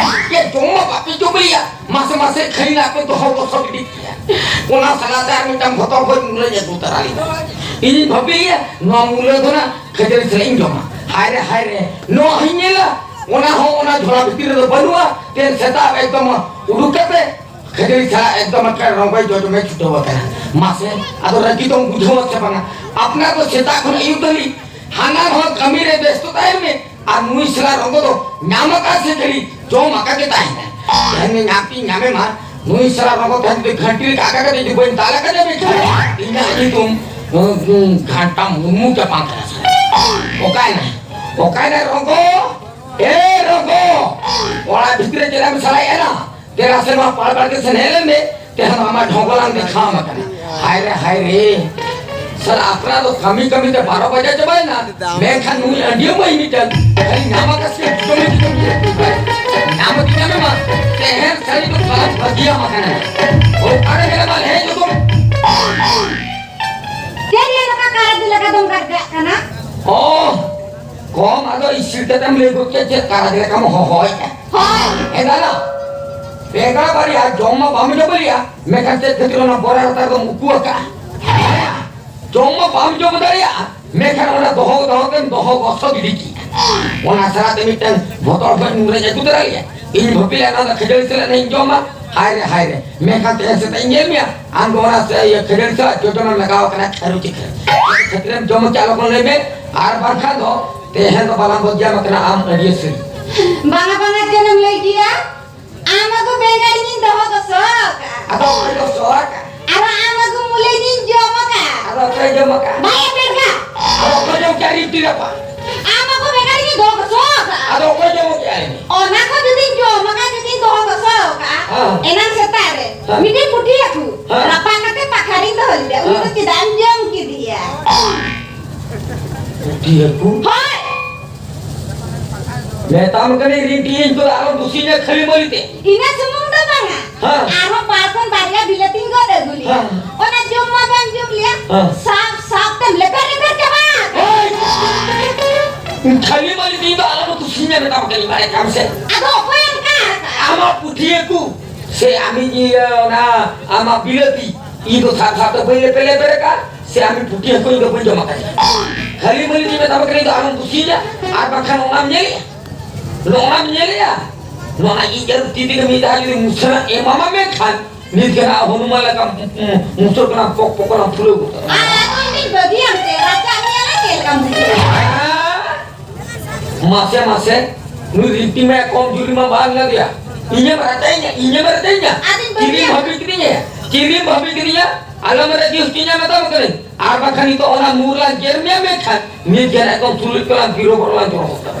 ᱪᱮᱫ ᱡᱚᱢ ᱢᱟ ᱵᱟᱯᱮ ᱡᱚᱢ ᱞᱮᱜᱼᱟ? ᱢᱟᱥᱮ ᱢᱟᱥᱮ ᱠᱷᱟᱹᱞᱤ ᱱᱟᱜ ᱯᱮ ᱫᱚᱦᱚ ᱜᱚᱥᱚ ᱜᱤᱰᱤ ᱠᱮᱭᱟ᱾ ᱚᱱᱟ ᱥᱟᱞᱟ ᱛᱮ ᱟᱨ ᱢᱤᱫᱴᱟᱝ ᱵᱷᱚᱛᱚᱨ ᱠᱷᱚᱡ ᱢᱩᱞᱟᱹᱧ ᱟᱹᱜᱩ ᱛᱟᱨᱟ ᱞᱮᱫᱟ᱾ ᱤᱧᱤᱧ ᱵᱷᱟᱹᱵᱤᱭᱮᱭᱟ, ᱱᱚᱣᱟ ᱢᱩᱞᱟᱹ ᱫᱚ ᱱᱟᱜ ᱠᱷᱟᱹᱡᱟᱹᱲᱤ ᱥᱟᱞᱟᱜ ᱤᱧ ᱡᱚᱢᱟ᱾ ᱦᱟᱭ ᱨᱮ, ᱦᱟᱭ ᱨᱮ, ᱱᱚᱣᱟ ᱦᱚᱸᱧ ᱧᱮᱞᱟ, ᱚᱱᱟ ᱦᱚᱸ ᱚᱱᱟ ᱡᱷᱚᱞᱟ ᱵᱷᱤᱛᱤᱨ ᱨᱮᱫᱚ ᱵᱟᱹᱱᱩᱜᱼᱟ᱾ ᱛᱮᱦᱮᱧ ᱥᱮᱛᱟᱜ ᱮᱠᱫᱚᱢ ᱩᱰᱩᱠ ᱠᱟᱛᱮ ᱠᱷᱟᱹᱡᱟᱹᱲᱤ ᱪᱷᱟᱲᱟ ᱮᱠᱫᱚᱢ ᱮᱠᱟᱞ ᱨᱚᱸᱜᱚᱭ ᱡᱚᱡᱚᱢᱮ ᱪᱷᱩᱴᱟᱹᱣ ᱟᱠᱟᱱᱟ᱾ ᱢᱟᱥᱮ, ᱟᱫᱚ ᱨᱟᱹᱜᱤ ᱫᱚᱢ ᱵᱩᱡᱷᱟᱹᱣᱟ ᱥᱮ ᱵᱟᱝᱟ? ᱟᱯᱱᱟᱨ ᱫᱚ ᱥᱮᱛᱟᱜ ᱠᱷᱚᱱ ᱟᱹᱭᱩᱵ ᱫᱷᱟᱹᱵᱤᱡ ᱦᱟᱱᱟ ᱱᱚᱣᱟ ᱠᱟᱹᱢᱤ ᱨᱮ ᱵᱮᱥᱛᱚ ᱛᱟᱦᱮᱱ ᱢᱮ, ᱟᱨ ᱱᱩᱭ ᱥᱟᱞᱟ ᱨᱚᱸᱜᱚ ᱫᱚ ᱧᱟᱢ ᱟᱠᱟᱫ ᱥᱮ ᱠᱷᱟᱹᱞᱤ ᱡᱚᱢ ᱟᱠᱟᱫ ᱜᱮ ᱛᱟᱦᱮᱱᱟ᱾ ᱛᱮᱦᱮᱧ ᱧᱟᱢ ᱛᱤᱧ ᱧᱟᱢᱮ ᱢᱟ, ᱱᱩᱭ ᱥᱟᱞᱟ ᱨᱚᱸᱜᱚ ᱛᱟᱦᱮᱱ ᱛᱮ ᱜᱷᱟᱹᱴᱤ ᱨᱮ ᱠᱟᱠᱟ ᱠᱟᱛᱮ ᱡᱩᱫᱤ ᱵᱟᱹᱧ ᱫᱟᱞ ᱟᱠᱟᱫᱮ ᱢᱮ ᱠᱷᱟᱱ, ᱤᱧᱟᱹᱜ ᱧᱩᱛᱩᱢ, ᱩᱸ, ᱩᱸ, ᱜᱷᱟᱱᱴᱟ ᱢᱩᱨᱢᱩ ᱪᱟᱯᱟᱝ ᱠᱟᱱᱟ ᱥᱟᱞᱟ᱾ ᱚᱠᱟᱭᱮᱱᱟᱭ? ᱚᱠᱟᱭᱮᱱᱟᱭ ᱨᱚᱸᱜᱚ? ᱮ ᱨᱚᱸᱜᱚ! ᱚᱲᱟᱜ ᱵᱷᱤᱛᱨᱤ ᱨᱮ ᱪᱮᱫᱟᱜ ᱮᱢ ᱥᱟᱞᱟᱭᱮᱫᱼᱟ ᱱᱟ? ᱫᱮᱞᱟ ᱥᱮ ᱱᱚᱣᱟ ᱯᱟᱲ ᱵᱟᱲᱜᱮ ᱥᱮᱱ ᱦᱮᱡ ᱞᱮᱱ ᱢᱮ, ᱛᱮᱦᱮᱧ ᱟᱢᱟᱜ ᱰᱷᱚᱸᱜᱚᱞᱟᱝ ᱫᱮᱠᱷᱟᱣ ᱟᱢᱟ ᱠᱟᱱᱟ᱾ ᱦᱟᱭ ᱨᱮ, ᱦᱟᱭ ᱨᱮ, ᱥᱟᱞᱟ ᱟᱯᱱᱟᱨ ᱫᱚ ᱠᱟᱹᱢᱤ ᱠᱟᱹᱢᱤ ᱛᱮ ᱵᱟᱨᱚ ᱵᱟᱡᱟ ᱪᱟᱵᱟᱭᱮᱱᱟ, ᱢᱮᱱᱠᱷᱟᱱ ᱱᱩᱭ ᱟᱹᱰᱤ ᱢᱟᱹᱭ ᱢᱤᱫᱴᱟᱝ ᱠᱷᱟᱹᱞᱤ ᱧᱟᱢ ᱟᱠᱟᱫ ᱥᱮ ᱡᱚᱢ ᱤᱫᱤ ᱠᱟᱜ ᱜᱮᱭᱟ᱾ ᱧᱟᱢ ᱟᱹᱫᱤᱧᱟ ᱢᱮ ᱢᱟ, ᱛᱮᱦᱮᱧ ᱥᱟᱹᱨᱤ ᱫᱚ ᱥᱟᱞᱟ ᱵᱷᱟᱹᱜᱤᱭᱟᱢ ᱟᱠᱟᱱᱟ᱾ ᱚᱠᱟᱨᱮ ᱢᱮᱱᱟᱢᱟ ᱞᱟᱹᱭ ᱜᱚᱫᱚᱜ ᱢᱮ᱾ ᱪᱮᱫ ᱭᱟ ᱱᱚᱝᱠᱟ ᱠᱟᱨᱟᱡᱽ ᱞᱮᱠᱟ ᱫᱚᱢ ᱜᱟᱨᱜᱟᱜ ᱠᱟᱱᱟ? ᱚ, ᱠᱚᱢ ᱟᱫᱚ ᱤᱥᱤᱨ ᱠᱟᱛᱮᱢ ᱞᱟᱹᱭ ᱜᱚᱫ ᱠᱮᱫ ᱪᱮᱫ ᱠᱟᱨᱟᱡᱽ ᱞᱮᱠᱟᱢ ᱦᱚᱦᱚᱭᱮᱫᱼᱟ? ᱦᱳᱭ᱾ ᱮ ᱫᱟᱫᱟ, ᱮᱠᱞᱟ ᱵᱟᱨᱭᱟ ᱡᱚᱢ ᱢᱟ ᱵᱟᱢ ᱡᱚᱢ ᱫᱟᱲᱮᱭᱟᱜᱼᱟ, ᱢᱮᱱᱠᱷᱟᱱ ᱪᱮᱫ ᱠᱷᱟᱹᱛᱤᱨ ᱚᱱᱟ ᱵᱚᱨᱟ ᱞᱟᱛᱟᱨ ᱫᱚᱢ ᱩᱠᱩ ᱟᱠᱟᱜᱼᱟ? ᱡᱚᱢ ᱢᱟ ᱵᱟᱢ ᱡᱚᱢ ᱫᱟᱲᱮᱭᱟᱜᱼᱟ, ᱢᱮᱱᱠᱷᱟᱱ ᱚᱱᱟ ᱫᱚᱦᱚ ᱫᱚᱦᱚ ᱛᱮᱢ ᱫᱚᱦᱚ ᱜᱚᱥᱚ ᱜᱤᱰᱤ ᱠᱮᱜᱼᱟ᱾ ᱚᱱᱟ ᱥᱟᱞᱟᱜ ᱛᱮ ᱢᱤᱫᱴᱟᱝ ᱵᱚᱛᱚᱞ ᱠᱷᱚᱱ ᱧᱩᱨ ᱨᱮ ᱟᱹᱜᱩ ᱛᱚᱨᱟᱭᱟ᱾ ᱤᱧ ᱵᱷᱟᱹᱵᱤ ᱞᱮᱫ ᱱᱚᱣᱟ ᱫᱚ ᱠᱷᱟᱹᱡᱟᱹᱲᱤ ᱥᱟᱞᱟᱜ ᱤᱧ ᱡᱚᱢᱟ᱾ ᱦᱟᱭ ᱨᱮ, ᱦᱟᱭ ᱨᱮ, ᱢᱮᱱᱠᱷᱟᱱ ᱛᱮᱦᱮᱧ ᱥᱮᱛᱟᱜ ᱤᱧ ᱧᱮᱞ ᱢᱮᱭᱟ, ᱟᱢ ᱫᱚ ᱚᱱᱟ ᱥᱮ-, ᱤᱭᱟᱹ, ᱠᱷᱟᱹᱡᱟᱹᱲᱤ ᱥᱟᱞᱟᱜ ᱪᱚᱡᱚᱱᱮᱢ ᱞᱟᱜᱟᱣ ᱟᱠᱟᱱᱟ ᱠᱷᱟᱹᱨᱩ ᱪᱤᱠᱷᱟᱹ᱾ ᱠᱷᱟᱹᱛᱤᱨᱮᱢ ᱡᱚᱢ ᱦᱚᱪᱚ ᱟᱞᱚ ᱠᱚ ᱞᱟᱹᱭ ᱢᱮ, ᱟᱨ ᱵᱟᱝᱠᱷᱟᱱ ᱫᱚ ᱛᱮᱦᱮᱧ ᱫᱚ ᱵᱟᱞᱟᱝ ᱵᱚᱫᱭᱟᱢ ᱟᱠᱟᱱᱟ ᱟᱢ ᱟᱹᱰᱤᱭᱟᱹ ᱥᱟᱹᱨᱤ᱾ ᱵᱟᱝᱟ, ᱵᱟᱝᱟ, ᱪᱮᱫ ᱮᱢ ᱞᱟᱹᱭ ᱠᱮᱜᱼᱟ? ᱟᱢ ᱟᱹᱜᱩ ᱵᱮᱸᱜᱟᱲ ᱤᱧ ᱫᱚᱦᱚ ᱜᱚᱥᱚ ᱟᱠᱟᱜᱼᱟ᱾ ᱟᱫᱚ ᱚᱠᱚᱭ ᱫᱚ ᱥᱚ ᱟᱠᱟᱜᱼᱟ? ᱟᱨ ᱟᱢ ᱟᱹᱜᱩ ᱢᱩᱞᱟᱹ ᱤᱧ ᱡᱚᱢ ᱟᱠᱟᱜᱼᱟ᱾ ᱟᱫᱚ ᱚᱠᱚᱭ ᱡᱚᱢ ᱟᱠᱟᱜᱼᱟ? ᱵᱟᱭ ᱮᱯᱮᱨ ᱠᱟᱜ᱾ ᱟᱫᱚ ᱚᱠᱚᱭ ᱡᱚᱢ ᱠᱮᱜᱼᱟ ᱨᱤᱱᱴᱤ ᱨᱟᱯᱟᱜ? ᱟᱢ ᱟᱹᱜᱩ ᱵᱮᱸᱜᱟᱲ ᱤᱧ ᱫᱚᱦᱚ ᱜᱚᱥᱚ ᱟᱠᱟᱜᱼᱟ᱾ ᱟᱫᱚ ᱚᱠᱚᱭ ᱡᱚᱢ ᱠᱮᱜᱼᱟ ᱤᱧ? ᱚᱱᱟ ᱠᱚ ᱡᱩᱫᱤᱧ ᱡᱚᱢ ᱟᱠᱟᱫ, ᱡᱩᱫᱤᱧ ᱫᱚᱦᱚ ᱜᱚᱥᱚ ᱟᱠᱟᱜᱼᱟ, ᱦᱮᱸ᱾ ᱮᱱᱟᱝ ᱥᱮᱛᱟᱜ ᱨᱮ ᱦᱮᱸ᱾ ᱢᱤᱫᱴᱤᱡ ᱯᱩᱴᱷᱤ ᱦᱟᱹᱠᱩ ᱦᱮᱸ᱾ ᱨᱟᱯᱟᱜ ᱠᱟᱛᱮ ᱯᱟᱠᱷᱟᱨᱤᱧ ᱫᱚᱦᱚ ᱞᱮᱫᱮᱭᱟ᱾ ᱩᱱᱤ ᱫᱚ ᱦᱮᱸ᱾ ᱪᱮᱫᱟᱜ ᱮᱢ ᱡᱚᱢ ᱠᱮᱫᱮᱭᱟ? ᱯᱩᱴᱷᱤ ᱦᱟᱹᱠᱩ? ᱦᱳᱭ᱾ ᱢᱮᱛᱟᱢ ᱠᱟᱹᱱᱟᱹᱧ ᱨᱤᱱᱴᱤ ᱤᱧ ᱠᱚ ᱟᱞᱚᱢ ᱫᱩᱥᱤᱧᱟ ᱠᱷᱟᱹᱞᱤ ᱢᱟᱹᱞᱤ ᱛᱮ᱾ ᱤᱱᱟᱹ ᱥᱩᱢᱩᱝ ᱫᱚ ᱵᱟᱝᱟ᱾ ᱦᱮᱸ᱾ ᱟᱨᱦᱚᱸ ᱯᱟᱲ ᱠᱷᱚᱱ ᱵᱟᱨᱭᱟ ᱵᱤᱞᱟᱹᱛᱤᱧ ᱜᱚᱫ ᱟᱹᱜᱩ ᱞᱮᱜᱼᱟ᱾ ᱦᱮᱸ᱾ ᱚᱱᱟ ᱡᱚᱢ ᱢᱟ ᱵᱟᱢ ᱡᱚᱢ ᱞᱮᱜᱼᱟ᱾ ᱦᱮᱸ᱾ ᱥᱟᱵ ᱥᱟᱵ ᱛᱮᱢ ᱞᱮᱯᱮᱨ ᱞᱮᱯᱮᱨ ᱪᱟᱵᱟ ᱟᱠᱟᱱᱟ᱾ ᱳᱭ! ᱠᱷᱟᱹᱞᱤ ᱢᱟᱹᱞᱤ ᱛᱮ ᱤᱧ ᱫᱚ ᱟᱞᱚᱢ ᱫᱩᱥᱤᱧᱟ ᱢᱮᱛᱟᱢ ᱠᱟᱹᱱᱟᱹᱧ ᱵᱟᱲᱟᱭ ᱠᱟᱢ ᱥᱮ᱾ ᱟᱫᱚ ᱚᱠᱚᱭᱮᱢ ᱠᱟᱜ? ᱟᱢᱟᱜ ᱯᱩᱴᱷᱤ ᱦᱟᱹᱠᱩ ᱥᱮ ᱟᱢᱤᱡ ᱤᱭᱟᱹ ᱚᱱᱟ ᱟᱢᱟᱜ ᱵᱤᱞᱟᱹᱛᱤ, ᱤᱧ ᱫᱚ ᱥᱟᱵ ᱥᱟᱵ ᱛᱮ ᱵᱟᱹᱧ ᱞᱮᱯᱮᱨ ᱞᱮᱯᱮᱨ ᱟᱠᱟᱫ᱾ ᱥᱮ ᱟᱢ ᱯᱩᱴᱷᱤ ᱦᱟᱹᱠᱩ ᱤᱧ ᱫᱚ ᱵᱟᱹᱧ ᱡᱚᱢ ᱟᱠᱟᱫᱟ᱾ ᱠᱷᱟᱹᱞᱤ ᱢᱟᱹᱞᱤ ᱛᱮᱧ ᱢᱮᱛᱟᱢ ᱠᱟᱱᱟ, ᱤᱧ ᱫᱚ ᱟᱞᱚᱢ ᱠᱩᱥᱤᱭᱟᱹᱧᱟ, ᱟᱨ ᱵᱟᱝᱠᱷᱟᱱ ᱚᱱᱟᱢ ᱧᱮᱞᱮᱜᱼᱟ, ᱱᱚᱜᱼᱚᱱᱟᱢ ᱧᱮᱞᱮᱜᱼᱟ, ᱱᱚᱣᱟ ᱤᱡ ᱟᱹᱨᱩᱵ ᱛᱤ ᱛᱮᱜᱮ ᱢᱤᱫ ᱫᱷᱟᱣ ᱡᱩᱫᱤ ᱢᱩᱥᱟᱹᱱᱟᱜ ᱮᱢᱟᱢᱟ, ᱢᱮᱱᱠᱷᱟᱱ ᱱᱤᱛ ᱜᱮ ᱱᱟᱜ ᱦᱚᱱᱩᱢᱟᱱ ᱞᱮᱠᱟ ᱢᱩᱥᱟᱹᱨ ᱠᱟᱱᱟ, ᱯᱚᱠ ᱯᱚᱠ ᱠᱟᱱᱟ ᱯᱷᱩᱞᱟᱹᱣ ᱜᱚᱫᱚᱜᱼᱟ᱾ ᱟᱨ ᱟᱫᱚ ᱤᱧ ᱵᱟᱹᱜᱤᱭᱟᱢ ᱛᱮ, ᱨᱟᱪᱟ ᱧᱮᱞᱟ ᱪᱮᱫ ᱞᱮᱠᱟᱢ ᱵᱩᱡᱷᱟᱹᱣᱟ? ᱢᱟᱥᱮ, ᱢᱟᱥᱮ, ᱱᱩᱭ ᱨᱤᱱᱴᱤ ᱢᱟ ᱠᱚᱢ ᱡᱩᱨᱤ ᱢᱟ ᱵᱟᱝ ᱞᱟᱜᱟᱭᱟ᱾ ᱤᱧᱮᱢ ᱨᱟᱪᱟᱭᱤᱧᱟ, ᱤᱧᱮᱢ ᱨᱟᱪᱟᱭᱤᱧᱟ᱾ ᱟᱫᱚᱧ ᱪᱤᱞᱤᱢ ᱵᱟᱹᱜᱤᱭᱟ᱾ ᱵᱷᱟᱹᱵᱤ ᱠᱤᱫᱤᱧᱟ? ᱪᱤᱞᱤᱢ ᱵᱷᱟᱹᱵᱤ ᱠᱤᱫᱤᱧᱟ? ᱟᱞᱚᱢ ᱨᱟᱹᱜᱤ ᱦᱚᱪᱚᱧᱟ, ᱢᱮᱛᱟᱢ ᱠᱟᱹᱱᱟᱹᱧ᱾ ᱟᱨ ᱵᱟᱠᱷᱟᱱ ᱱᱤᱛᱚᱜ ᱚᱱᱟ ᱢᱩᱨ ᱞᱟᱝ ᱜᱮᱨ ᱢᱮᱭᱟ, ᱢᱮᱱᱠᱷᱟᱱ ᱱᱤᱛ ᱜᱮ ᱮᱠᱫᱚᱢ ᱛᱩᱞᱩᱡ ᱠᱚᱞᱟᱝ ᱵᱤᱨᱚ ᱵᱚᱨᱚ ᱞᱟᱝ ᱡᱚᱲᱚ ᱠᱚᱜ ᱠᱟᱱᱟ᱾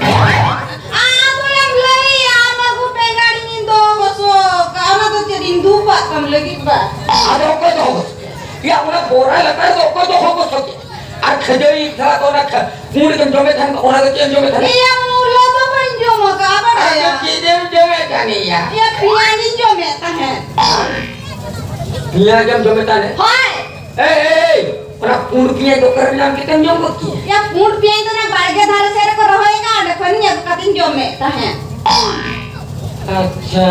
ᱟᱫᱚᱭᱟᱢ ᱞᱟᱹᱭᱟ, ᱟᱢ ᱟᱹᱜᱩ ᱵᱮᱸᱜᱟᱲ ᱤᱧ ᱫᱚᱦᱚ ᱜᱚᱥᱚ ᱠᱟᱜᱼᱟ, ᱚᱱᱟ ᱫᱚ ᱪᱮᱫ ᱤᱧ ᱫᱩᱯᱟᱜ ᱛᱟᱢ ᱞᱟᱹᱜᱤᱫ ᱵᱟ? ᱟᱫᱚ ᱚᱠᱚᱭ ᱫᱚᱦᱚ ᱜᱚᱥᱚ ᱠᱮᱫ? ᱭᱟ, ᱚᱱᱟ ᱵᱚᱨᱟ ᱞᱟᱛᱟᱨ ᱫᱚ ᱚᱠᱚᱭ ᱫᱚᱦᱚ ᱜᱚᱥᱚ ᱠᱮᱫ? ᱟᱨ ᱠᱷᱟᱹᱡᱟᱹᱲᱤ ᱥᱟᱞᱟᱜ ᱫᱚ ᱚᱱᱟ ᱠᱷᱟ-, ᱯᱩᱸᱰ ᱜᱮᱢ ᱡᱚᱢᱮᱫ ᱛᱟᱦᱮᱱ, ᱚᱱᱟ ᱫᱚ ᱪᱮᱫ ᱮᱢ ᱡᱚᱢᱮᱫ ᱛᱟᱦᱮᱱ? ᱤᱭᱟᱹ, ᱢᱩᱞᱟᱹ ᱫᱚ ᱵᱟᱹᱧ ᱡᱚᱢ ᱟᱠᱟᱫᱼᱟ, ᱟᱫᱚ ᱵᱟᱲᱟᱭᱟ᱾ ᱪᱮᱫ ᱮᱢ ᱡᱚᱢᱮᱫ ᱠᱟᱱ ᱭᱟ? ᱤᱭᱟᱹ, ᱯᱮᱸᱭᱟᱡᱽ ᱤᱧ ᱡᱚᱢᱮᱫ ᱛᱟᱦᱮᱸᱫ᱾ ᱯᱮᱸᱭᱟᱡᱽ ᱮᱢ ᱡᱚᱢᱮᱫ ᱛᱟᱦᱮᱸᱫ? ᱦᱳᱭ᱾ ᱮᱭ, ᱮᱭ, ᱮᱭ, ᱚᱱᱟ ᱯᱩᱸᱰ ᱯᱮᱸᱭᱟᱡᱽ ᱫᱚ ᱚᱠᱟᱨᱮᱢ ᱧᱟᱢ ᱠᱮᱫ ᱛᱮᱢ ᱡᱚᱢ ᱜᱚᱫ ᱠᱮᱭᱟ? ᱭᱟ, ᱯᱩᱸᱰ ᱯᱮᱸᱭᱟᱡᱽ ᱫᱚ ᱚᱱᱟ ᱵᱟᱲᱜᱮ ᱫᱷᱟᱨᱮ ᱥᱮᱫ ᱨᱮᱠᱚ ᱨᱚᱦᱚᱭ ᱟᱠᱟᱫ, ᱚᱸᱰᱮ ᱠᱷᱚᱱᱤᱧ ᱟᱹᱜᱩ ᱠᱟᱛᱮᱧ ᱡᱚᱢᱮᱫ ᱛᱟᱦᱮᱸᱫ᱾ ᱟᱪᱪᱷᱟ᱾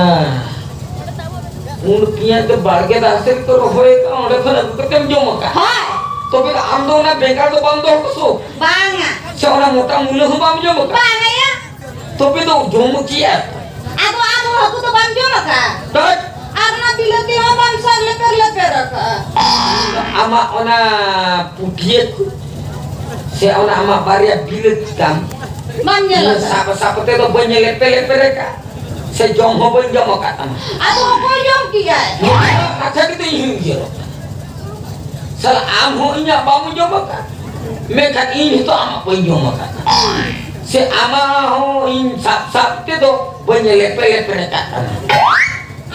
ᱯᱩᱸᱰ ᱯᱮᱸᱭᱟᱡᱽ ᱫᱚ ᱵᱟᱲᱜᱮ ᱫᱟᱨᱮ ᱥᱮᱫ ᱠᱚ ᱨᱚᱦᱚᱭ ᱟᱠᱟᱫ, ᱚᱸᱰᱮ ᱠᱷᱚᱱ ᱟᱹᱜᱩ ᱠᱟᱛᱮᱢ ᱡᱚᱢ ᱟᱠᱟᱫ᱾ ᱦᱳᱭ᱾ ᱛᱚᱵᱮ ᱟᱢ ᱫᱚ ᱚᱱᱟ ᱵᱮᱸᱜᱟᱲ ᱫᱚ ᱵᱟᱢ ᱫᱚᱦᱚ ᱠᱟᱜ ᱥᱩ? ᱵᱟᱝᱟ᱾ ᱥᱮ ᱚᱱᱟ ᱢᱚᱴᱟ ᱢᱩᱞᱟᱹ ᱦᱚᱸ ᱵᱟᱢ ᱡᱚᱢ ᱟᱠᱟᱫ? ᱵᱟᱝᱟ ᱭᱟ᱾ ᱛᱚᱵᱮ ᱫᱚ ᱡᱚᱢ ᱠᱮᱭᱟ᱾ ᱟᱫᱚ ᱟᱢ ᱦᱚᱸ ᱦᱟᱹᱠᱩ ᱫᱚ ᱵᱟᱢ ᱡᱚᱢ ᱟᱠᱟᱫ? ᱵᱟᱥ᱾ ᱟᱨ ᱚᱱᱟ ᱵᱤᱞᱟᱹᱛᱤ ᱦᱚᱸ ᱵᱟᱢ ᱥᱟᱵ ᱞᱮᱯᱮᱨ ᱞᱮᱯᱮᱨ ᱟᱠᱟᱫ? ᱟᱢᱟᱜ ᱚᱱᱟ ᱯᱩᱴᱷᱤᱭᱟᱹ ᱠᱚ, ᱥᱮ ᱚᱱᱟ ᱟᱢᱟᱜ ᱵᱟᱨᱭᱟ ᱵᱤᱞᱟᱹᱛᱤ ᱛᱟᱢ, ᱵᱟᱢ ᱧᱮᱞ ᱤᱧ ᱟᱠᱟᱫ? ᱥᱟᱵ ᱥᱟᱵ ᱠᱟᱛᱮ ᱫᱚ ᱵᱟᱹᱧ ᱞᱮᱯᱮᱨ ᱞᱮᱯᱮᱨ ᱟᱠᱟᱫ᱾ ᱥᱮ ᱡᱚᱢ ᱦᱚᱸ ᱵᱟᱹᱧ ᱡᱚᱢ ᱟᱠᱟᱫ ᱛᱟᱢᱟ᱾ ᱟᱫᱚ ᱚᱠᱚᱭ ᱡᱚᱢ ᱠᱮᱭᱟᱭ? ᱱᱚᱣᱟ ᱠᱟᱛᱷᱟ ᱜᱮᱛᱚ ᱤᱧ ᱦᱚᱸᱧ ᱩᱭᱦᱟᱹᱨᱚᱜ ᱠᱟᱱᱟ᱾ ᱥᱟᱞᱟ, ᱟᱢ ᱦᱚᱸ ᱤᱧᱟᱜ ᱵᱟᱢ ᱡᱚᱢ ᱟᱠᱟᱫ, ᱢᱮᱱᱠᱷᱟᱱ ᱤᱧ ᱦᱚᱸᱛᱚ ᱟᱢᱟᱜ ᱵᱟᱹᱧ ᱡᱚᱢ ᱟᱠᱟᱫ᱾ ᱥᱮ ᱟᱢᱟᱜ ᱦᱚᱸ ᱤᱧ ᱥᱟᱵ ᱥᱟᱵ ᱛᱮᱫᱚ ᱵᱟᱹᱧ ᱞᱮᱯᱮ ᱞᱮᱯᱮ ᱟᱠᱟᱫ ᱛᱟᱢᱟ᱾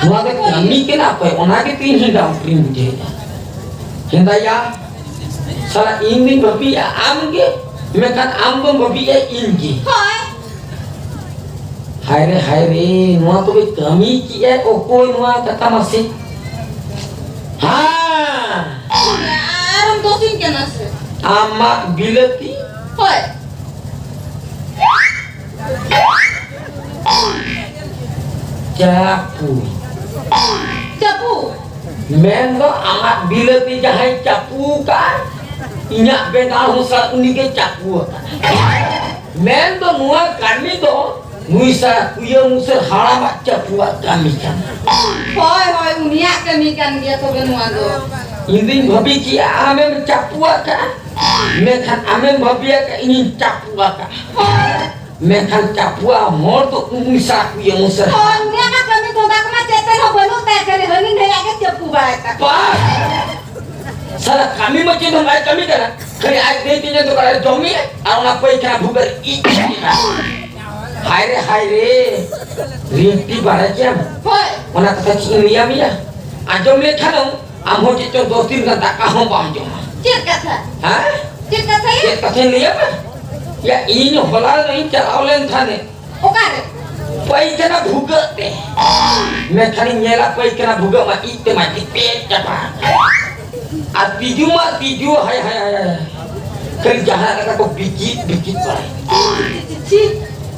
ᱱᱚᱣᱟ ᱫᱚ ᱠᱟᱹᱢᱤ ᱠᱟᱱᱟ ᱚᱠᱚᱭ? ᱚᱱᱟ ᱜᱮᱛᱚ ᱤᱧ ᱦᱚᱸ ᱰᱟᱣᱩᱴ ᱨᱤᱧ ᱵᱩᱡᱷᱟᱹᱣᱮᱫᱟ᱾ ᱦᱮᱸᱫᱟᱭᱟ, ᱥᱟᱞᱟ, ᱤᱧ ᱫᱩᱧ ᱵᱷᱟᱹᱵᱤᱭᱮᱫᱼᱟ ᱟᱢ ᱜᱮ, ᱢᱮᱱᱠᱷᱟᱱ ᱟᱢ ᱫᱚᱢ ᱵᱷᱟᱹᱵᱤᱭᱮᱫᱼᱟ ᱤᱧ ᱜᱮ᱾ ᱦᱳᱭ᱾ ᱦᱟᱭ ᱨᱮ, ᱦᱟᱭ ᱨᱮ, ᱱᱚᱣᱟ ᱛᱚᱵᱮ ᱠᱟᱹᱢᱤ ᱠᱮᱜᱼᱟᱭ ᱚᱠᱚᱭ ᱱᱚᱣᱟ ᱠᱟᱛᱷᱟ ᱢᱟᱥᱮ? ᱦᱮᱸ᱾ ᱟᱨᱮᱢ ᱫᱳᱥᱤᱧ ᱠᱟᱱᱟ ᱥᱮ? ᱟᱢᱟᱜ ᱵᱤᱞᱟᱹᱛᱤ᱾ ᱦᱳᱭ᱾ ᱪᱟᱯᱩ᱾ ᱪᱟᱯᱩ᱾ ᱢᱮᱱ ᱫᱚ ᱟᱢᱟᱜ ᱵᱤᱞᱟᱹᱛᱤ ᱡᱟᱦᱟᱸᱭ ᱪᱟᱯᱩ ᱠᱟᱜᱼᱟ, ᱤᱧᱟᱜ ᱵᱮᱸᱜᱟᱲ ᱦᱚᱸ ᱥᱟᱞᱟ ᱩᱱᱤ ᱜᱮ ᱪᱟᱯᱩ ᱟᱠᱟᱫ᱾ ᱢᱮᱱ ᱫᱚ ᱱᱚᱣᱟ ᱠᱟᱹᱢᱤ ᱫᱚ ᱱᱩᱭ ᱥᱟᱞᱟ ᱠᱩᱭᱟᱹ ᱢᱩᱥᱟᱹᱨ ᱦᱟᱲᱟᱢᱟᱜ ᱪᱟᱯᱩᱣᱟᱜ ᱠᱟᱹᱢᱤ ᱠᱟᱱᱟ᱾ ᱦᱳᱭ, ᱦᱳᱭ, ᱩᱱᱤᱭᱟᱜ ᱠᱟᱹᱢᱤ ᱠᱟᱱ ᱜᱮᱭᱟ ᱛᱚᱵᱮ ᱱᱚᱣᱟ ᱫᱚ᱾ ᱤᱧ ᱫᱩᱧ ᱵᱷᱟᱹᱵᱤ ᱠᱮᱜᱼᱟ ᱟᱢᱮᱢ ᱪᱟᱯᱩ ᱟᱠᱟᱫ, ᱢᱮᱱᱠᱷᱟᱱ ᱟᱢᱮᱢ ᱵᱷᱟᱹᱵᱤ ᱟᱠᱟᱫ ᱤᱧᱤᱧ ᱪᱟᱯᱩ ᱟᱠᱟᱫ᱾ ᱦᱳᱭ᱾ ᱢᱮᱱᱠᱷᱟᱱ ᱪᱟᱯᱩᱣᱟᱜ ᱦᱚᱲ ᱫᱚ ᱩᱱᱤ ᱥᱟᱞᱟ ᱠᱩᱭᱟᱹ ᱢᱩᱥᱟᱹᱨ ᱦᱟᱲᱟᱢ᱾ ᱦᱳᱭ, ᱩᱱᱤᱭᱟᱜ ᱢᱟ ᱠᱟᱹᱢᱤ ᱫᱷᱚᱱᱫᱟ ᱠᱚᱢᱟ ᱪᱮᱫ ᱛᱮᱫ ᱦᱚᱸ ᱵᱟᱹᱱᱩᱜ ᱛᱟᱭᱟ, ᱠᱷᱟᱹᱞᱤ ᱦᱟᱹᱱᱤ ᱱᱟᱹᱭᱟᱜ ᱜᱮ ᱪᱟᱯᱩ ᱵᱟᱲᱟᱭ ᱛᱟᱠᱚᱣᱟ᱾ ᱵᱟᱥ! ᱥᱟᱞᱟ ᱠᱟᱹᱢᱤ ᱢᱟ ᱪᱮᱫ ᱦᱚᱸ ᱵᱟᱭ ᱠᱟᱹᱢᱤ ᱠᱟᱱᱟ, ᱠᱷᱟᱹᱞᱤ ᱟᱡ ᱫᱟᱹᱭ ᱛᱤᱧ ᱫᱚ ᱟᱨ ᱡᱚᱢ ᱢᱮ ᱟᱨ ᱚᱱᱟ ᱯᱟᱹᱭᱠᱷᱟᱱᱟ ᱵᱷᱩᱜᱟᱹᱜ ᱤᱡ ᱠᱟᱱᱟ᱾ ᱦᱟᱭ ᱨᱮ, ᱦᱟᱭ ᱨᱮ, ᱨᱤᱱᱴᱤ ᱵᱟᱲᱟᱭ ᱜᱮᱭᱟᱢ? ᱦᱳᱭ᱾ ᱚᱱᱟ ᱠᱟᱛᱷᱟ ᱪᱮᱫ ᱤᱧ ᱞᱟᱹᱭᱟᱢ ᱭᱟ? ᱟᱸᱡᱚᱢ ᱞᱮᱠᱷᱟᱱᱮᱢ, ᱟᱢ ᱦᱚᱸ ᱪᱮᱫ ᱪᱚᱝ ᱫᱚᱥ ᱫᱤᱱ ᱜᱟᱱ ᱫᱟᱠᱟ ᱦᱚᱸ ᱵᱟᱢ ᱡᱚᱢᱟ᱾ ᱪᱮᱫ ᱠᱟᱛᱷᱟ? ᱦᱮᱸ? ᱪᱮᱫ ᱠᱟᱛᱷᱟ ᱭᱟ? ᱪᱮᱫ ᱠᱟᱛᱷᱟᱧ ᱞᱟᱹᱭᱟᱢᱟ? ᱭᱟ, ᱤᱧ ᱦᱚᱞᱟ ᱱᱚᱜ ᱤᱧ ᱪᱟᱞᱟᱣ ᱞᱮᱱ ᱛᱟᱦᱮᱸᱫ᱾ ᱚᱠᱟᱨᱮ? ᱯᱟᱹᱭᱠᱷᱟᱱᱟ ᱵᱷᱩᱜᱟᱹᱜ ᱛᱮ᱾ ᱢᱮᱱᱠᱷᱟᱱᱤᱧ ᱧᱮᱞᱟ ᱯᱟᱹᱭᱠᱷᱟᱱᱟ ᱵᱷᱩᱜᱟᱹᱜ ᱢᱟ ᱤᱡ ᱛᱮ ᱢᱟ ᱯᱮᱨᱮᱡ ᱪᱟᱵᱟ ᱟᱠᱟᱱᱟ᱾ ᱟᱨ ᱛᱤᱡᱩ ᱢᱟ ᱛᱤᱡᱩ, ᱦᱟᱭ, ᱦᱟᱭ, ᱦᱟᱭ, ᱦᱟᱭ᱾ ᱠᱷᱟᱹᱞᱤ ᱡᱟᱦᱟᱸ ᱞᱮᱠᱟ ᱠᱚ ᱵᱤᱠᱤᱡ, ᱵᱤᱠᱤᱡ ᱵᱟᱲᱟᱭ᱾ ᱪᱤ, ᱪᱤ, ᱪᱤ᱾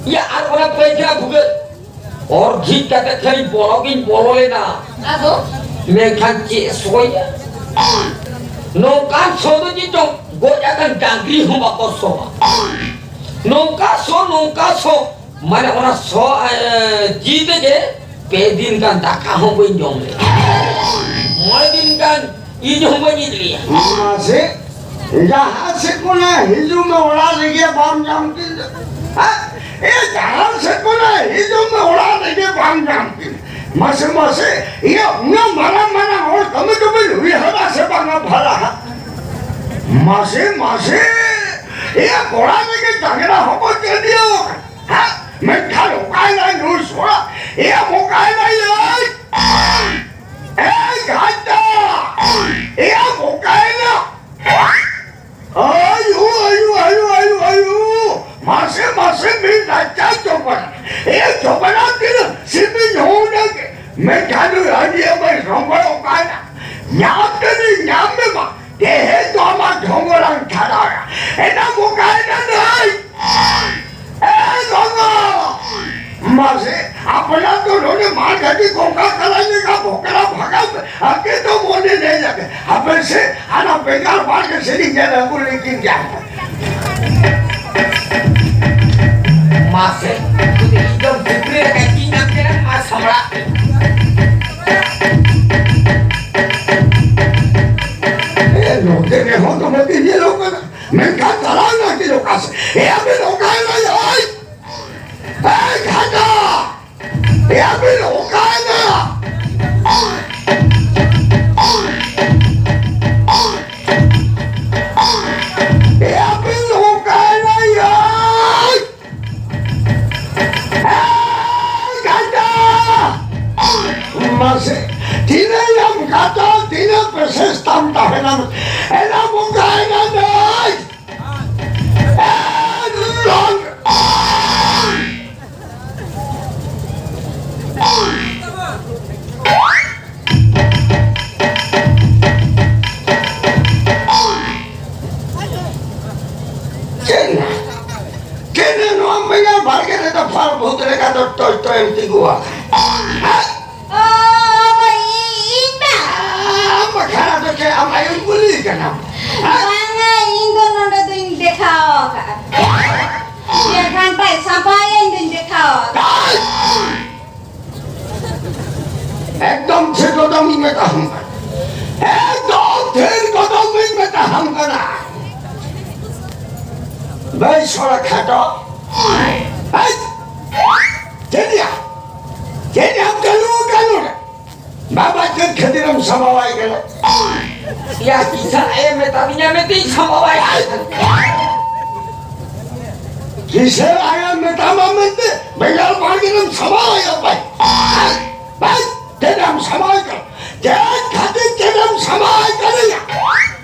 ᱭᱟ, ᱟᱨ ᱚᱱᱟ ᱯᱟᱹᱭᱠᱷᱟᱱᱟ ᱵᱷᱩᱜᱟᱹᱜ ᱚᱨ ᱡᱷᱤᱡ ᱠᱟᱛᱮ ᱠᱷᱟᱹᱞᱤ ᱵᱚᱞᱚ ᱜᱤᱧ ᱵᱚᱞᱚ ᱞᱮᱱᱟ᱾ ᱟᱫᱚ? ᱢᱮᱱᱠᱷᱟᱱ ᱪᱮᱫ ᱥᱚᱭᱟ? ᱱᱚᱝᱠᱟᱱ ᱥᱚ ᱫᱚ ᱪᱮᱫ ᱪᱚᱝ ᱜᱚᱡ ᱟᱠᱟᱱ ᱰᱟᱝᱨᱤ ᱦᱚᱸ ᱵᱟᱠᱚ ᱥᱚᱣᱟ᱾ ᱱᱚᱝᱠᱟ ᱥᱚ, ᱱᱚᱝᱠᱟ ᱥᱚ, ᱢᱟᱱᱮ ᱚᱱᱟ ᱥᱚ, ᱮ, ᱡᱤ ᱛᱮᱜᱮ ᱯᱮ ᱫᱤᱱ ᱜᱟᱱ ᱫᱟᱠᱟ ᱦᱚᱸ ᱵᱟᱹᱧ ᱡᱚᱢ ᱞᱮᱫᱟ᱾ ᱢᱚᱬᱮ ᱫᱤᱱ ᱜᱟᱱ ᱤᱧ ᱦᱚᱸ ᱵᱟᱹᱧ ᱤᱫᱤᱭᱟ᱾ ᱢᱟᱥᱮ, ᱡᱟᱦᱟᱸ ᱥᱮᱫ ᱠᱷᱚᱱᱟᱜ ᱦᱤᱡᱩᱜ ᱢᱮ, ᱚᱲᱟᱜ ᱨᱮᱜᱮ ᱵᱟᱢ ᱧᱟᱢ ᱠᱤᱱᱟ᱾ ᱦᱮᱸ? ᱮ, ᱡᱟᱦᱟᱸ ᱥᱮᱫ ᱠᱷᱚᱱᱟᱜ ᱦᱤᱡᱩᱜ ᱢᱮ, ᱚᱲᱟᱜ ᱨᱮᱜᱮ ᱵᱟᱢ ᱧᱟᱢ ᱠᱤᱱᱟ᱾ ᱢᱟᱥᱮ, ᱢᱟᱥᱮ, ᱤᱭᱟᱹ, ᱩᱱᱟᱹᱜ ᱢᱟᱨᱟᱝ ᱢᱟᱨᱟᱝ ᱦᱚᱲ ᱠᱟᱹᱢᱤ ᱠᱚᱵᱤᱱ ᱩᱭᱦᱟᱹᱨᱟ ᱥᱮ ᱵᱟᱝᱟ ᱵᱷᱟᱞᱟ ᱦᱟᱸᱜ? ᱢᱟᱥᱮ, ᱢᱟᱥᱮ, ᱤᱭᱟᱹ, ᱠᱚᱲᱟ ᱨᱮᱜᱮ ᱰᱟᱝᱨᱟ ᱦᱚᱸᱠᱚ ᱪᱟᱹᱰᱤᱭᱟᱹᱣ ᱟᱠᱟᱱᱟ᱾ ᱦᱮᱸ? ᱢᱮᱱᱠᱷᱟᱱ ᱚᱠᱟᱭᱮᱱᱟᱭ ᱱᱩᱭ ᱥᱚᱲᱟ? ᱮᱭᱟ, ᱚᱠᱟᱭᱮᱱᱟᱭ? ᱮᱭ! ᱮᱭ, ᱜᱷᱟᱴᱟ! ᱮᱭᱟ, ᱚᱠᱟᱭᱮᱱᱟ? ᱟᱭᱳ, ᱟᱭᱳ, ᱟᱭᱳ, ᱟᱭᱳ, ᱟᱭᱳ! ᱢᱟᱥᱮ, ᱢᱟᱥᱮ, ᱢᱤᱫ ᱨᱟᱪᱟ ᱪᱚᱯᱟᱲᱟ᱾ ᱮ, ᱪᱚᱯᱟᱲᱟ ᱛᱤᱱᱟᱹᱜ ᱥᱤᱢᱤᱧ ᱦᱚᱸ ᱚᱱᱟᱜᱮ᱾ ᱢᱮᱱᱠᱷᱟᱱ ᱱᱩᱭ ᱟᱹᱰᱤ ᱟᱢᱟᱭ ᱨᱚᱢᱵᱚᱲᱚᱜ ᱠᱟᱱᱟ᱾ ᱧᱟᱢ ᱛᱮᱫᱚᱧ ᱧᱟᱢ ᱢᱮᱢᱟ᱾ ᱛᱮᱦᱮᱧ ᱫᱚ ᱟᱢᱟᱜ ᱰᱷᱚᱸᱜᱚᱨᱟᱝ ᱪᱷᱟᱰᱟᱣᱟ᱾ ᱮᱱᱟᱢ ᱚᱠᱟᱭᱮᱱᱟ ᱱᱟᱹᱭ? ᱮ ᱜᱚᱜᱚ! ᱢᱟᱥᱮ, ᱟᱯᱱᱟᱨ ᱫᱚ ᱱᱚᱰᱮ ᱢᱟᱲ ᱜᱷᱟᱹᱴᱤ ᱠᱚᱝᱠᱟ ᱠᱟᱞᱟᱭ ᱞᱮᱠᱟ ᱵᱷᱚᱠᱨᱟ ᱵᱷᱟᱜᱟᱣ ᱢᱮ᱾ ᱟᱯᱮ ᱫᱚ ᱢᱚᱱᱮ ᱞᱟᱹᱭ ᱞᱟᱜᱮ᱾ ᱦᱟᱯᱮ ᱥᱮ, ᱦᱟᱱᱟ ᱵᱮᱸᱜᱟᱲ ᱵᱟᱲᱜᱮ ᱥᱮᱫ ᱤᱧ ᱧᱮᱞ ᱟᱹᱜᱩ ᱞᱮᱠᱤᱱ ᱜᱮ᱾ ᱢᱟᱥᱮ, ᱡᱩᱫᱤ ᱤᱧ ᱫᱚ ᱯᱩᱠᱷᱨᱤ ᱨᱮ ᱠᱟᱹᱪᱤᱧ ᱧᱟᱢ ᱠᱮᱫᱟ, ᱢᱟ ᱥᱟᱢᱲᱟᱜ ᱢᱮ᱾ ᱮ, ᱱᱚᱛᱮ ᱨᱮᱦᱚᱸ ᱫᱚᱢᱮ ᱵᱤᱱ ᱧᱮᱞᱚᱜ ᱠᱟᱱᱟ, ᱢᱮᱱᱠᱷᱟᱱ ᱪᱟᱞᱟᱣ ᱱᱟ ᱠᱤᱱ ᱚᱠᱟ ᱥᱮᱫ? ᱮ, ᱟᱹᱵᱤᱱ ᱚᱠᱟᱭᱮᱱᱟ ᱭᱳᱭ? ᱮ, ᱜᱷᱟᱴᱟ! ᱮ, ᱟᱹᱵᱤᱱ ᱚᱠᱟᱭᱮᱱᱟ? ᱮ, ᱟᱹᱵᱤᱱ ᱚᱠᱟᱭᱮᱱᱟ ᱭᱳᱭ? ᱢᱟᱥᱮ, ᱛᱤᱱᱟᱹᱜ ᱮᱢ ᱠᱟᱴᱟᱣ, ᱛᱤᱱᱟᱹᱜ ᱯᱮᱥᱮᱥ ᱛᱟᱢ ᱛᱟᱦᱮᱱᱟ, ᱮᱱᱟ ᱵᱚᱸᱜᱟᱭᱮᱱᱟ ᱱᱟᱹᱭ᱾ ᱪᱮᱫ ᱱᱟ? ᱪᱮᱫ ᱱᱟ ᱱᱚᱣᱟ ᱵᱮᱸᱜᱟᱲ ᱵᱟᱲᱜᱮ ᱨᱮᱫᱚ ᱯᱷᱟᱞ ᱵᱷᱩᱛ ᱞᱮᱠᱟ ᱫᱚ ᱴᱚᱭ ᱴᱚᱭ ᱮᱢ ᱛᱤᱸᱜᱩ ᱵᱟᱝᱟ, ᱤᱧ ᱫᱚ ᱱᱚᱰᱮ ᱫᱚᱧ ᱫᱮᱠᱷᱟᱣ ᱟᱠᱟᱫᱼᱟ᱾ ᱪᱮᱫ ᱜᱷᱟᱱᱴᱟᱭ ᱥᱟᱯᱷᱟᱭᱟᱹᱧ ᱫᱚᱧ ᱫᱮᱠᱷᱟᱣ ᱟᱠᱟᱫᱼᱟ᱾ ᱮᱠᱫᱚᱢ ᱛᱷᱤᱨ ᱠᱚᱫᱚᱢ ᱤᱧ ᱢᱮᱛᱟᱦᱟᱢ ᱠᱟᱱᱟ᱾ ᱮᱠᱫᱚᱢ ᱛᱷᱤᱨ ᱠᱚᱫᱚᱢ ᱤᱧ ᱢᱮᱛᱟᱦᱟᱢ ᱠᱟᱱᱟ᱾ ᱵᱮᱥ ᱦᱚᱲ ᱠᱷᱟᱴᱚ᱾ ᱦᱮᱭ! ᱪᱮᱫ ᱭᱟ? ᱪᱮᱫ ᱭᱟᱢ ᱪᱟᱹᱞᱩ ᱟᱠᱟᱱ ᱱᱚᱰᱮ? ᱵᱟᱵᱟ ᱪᱮᱫ ᱠᱷᱟᱹᱛᱤᱨᱮᱢ ᱥᱟᱢᱟᱣᱟᱭ ᱠᱟᱱᱟ? ᱭᱟ ᱠᱤᱥᱟᱹ ᱮ ᱢᱮᱛᱟᱫᱤᱧᱟ ᱢᱮᱱᱛᱮᱧ ᱥᱟᱢᱟᱣᱟᱭ ᱠᱟᱱᱟ᱾ ᱠᱤᱥᱟᱹ ᱟᱭᱟ ᱢᱮᱛᱟᱢᱟ ᱢᱮᱱᱛᱮ ᱵᱮᱸᱜᱟᱲ ᱵᱟᱲᱜᱮ ᱨᱮᱢ ᱥᱟᱢᱟᱣᱟᱭᱟ ᱵᱟᱭ? ᱵᱟᱭ? ᱪᱮᱫ ᱮᱢ ᱥᱟᱢᱟᱣᱟᱭ ᱠᱟᱱᱟ? ᱪᱮᱫ ᱠᱷᱟᱹᱛᱤᱨ ᱪᱮᱫ ᱮᱢ ᱥᱟᱢᱟᱣᱟᱭ ᱠᱟᱱᱟ ᱭᱟ?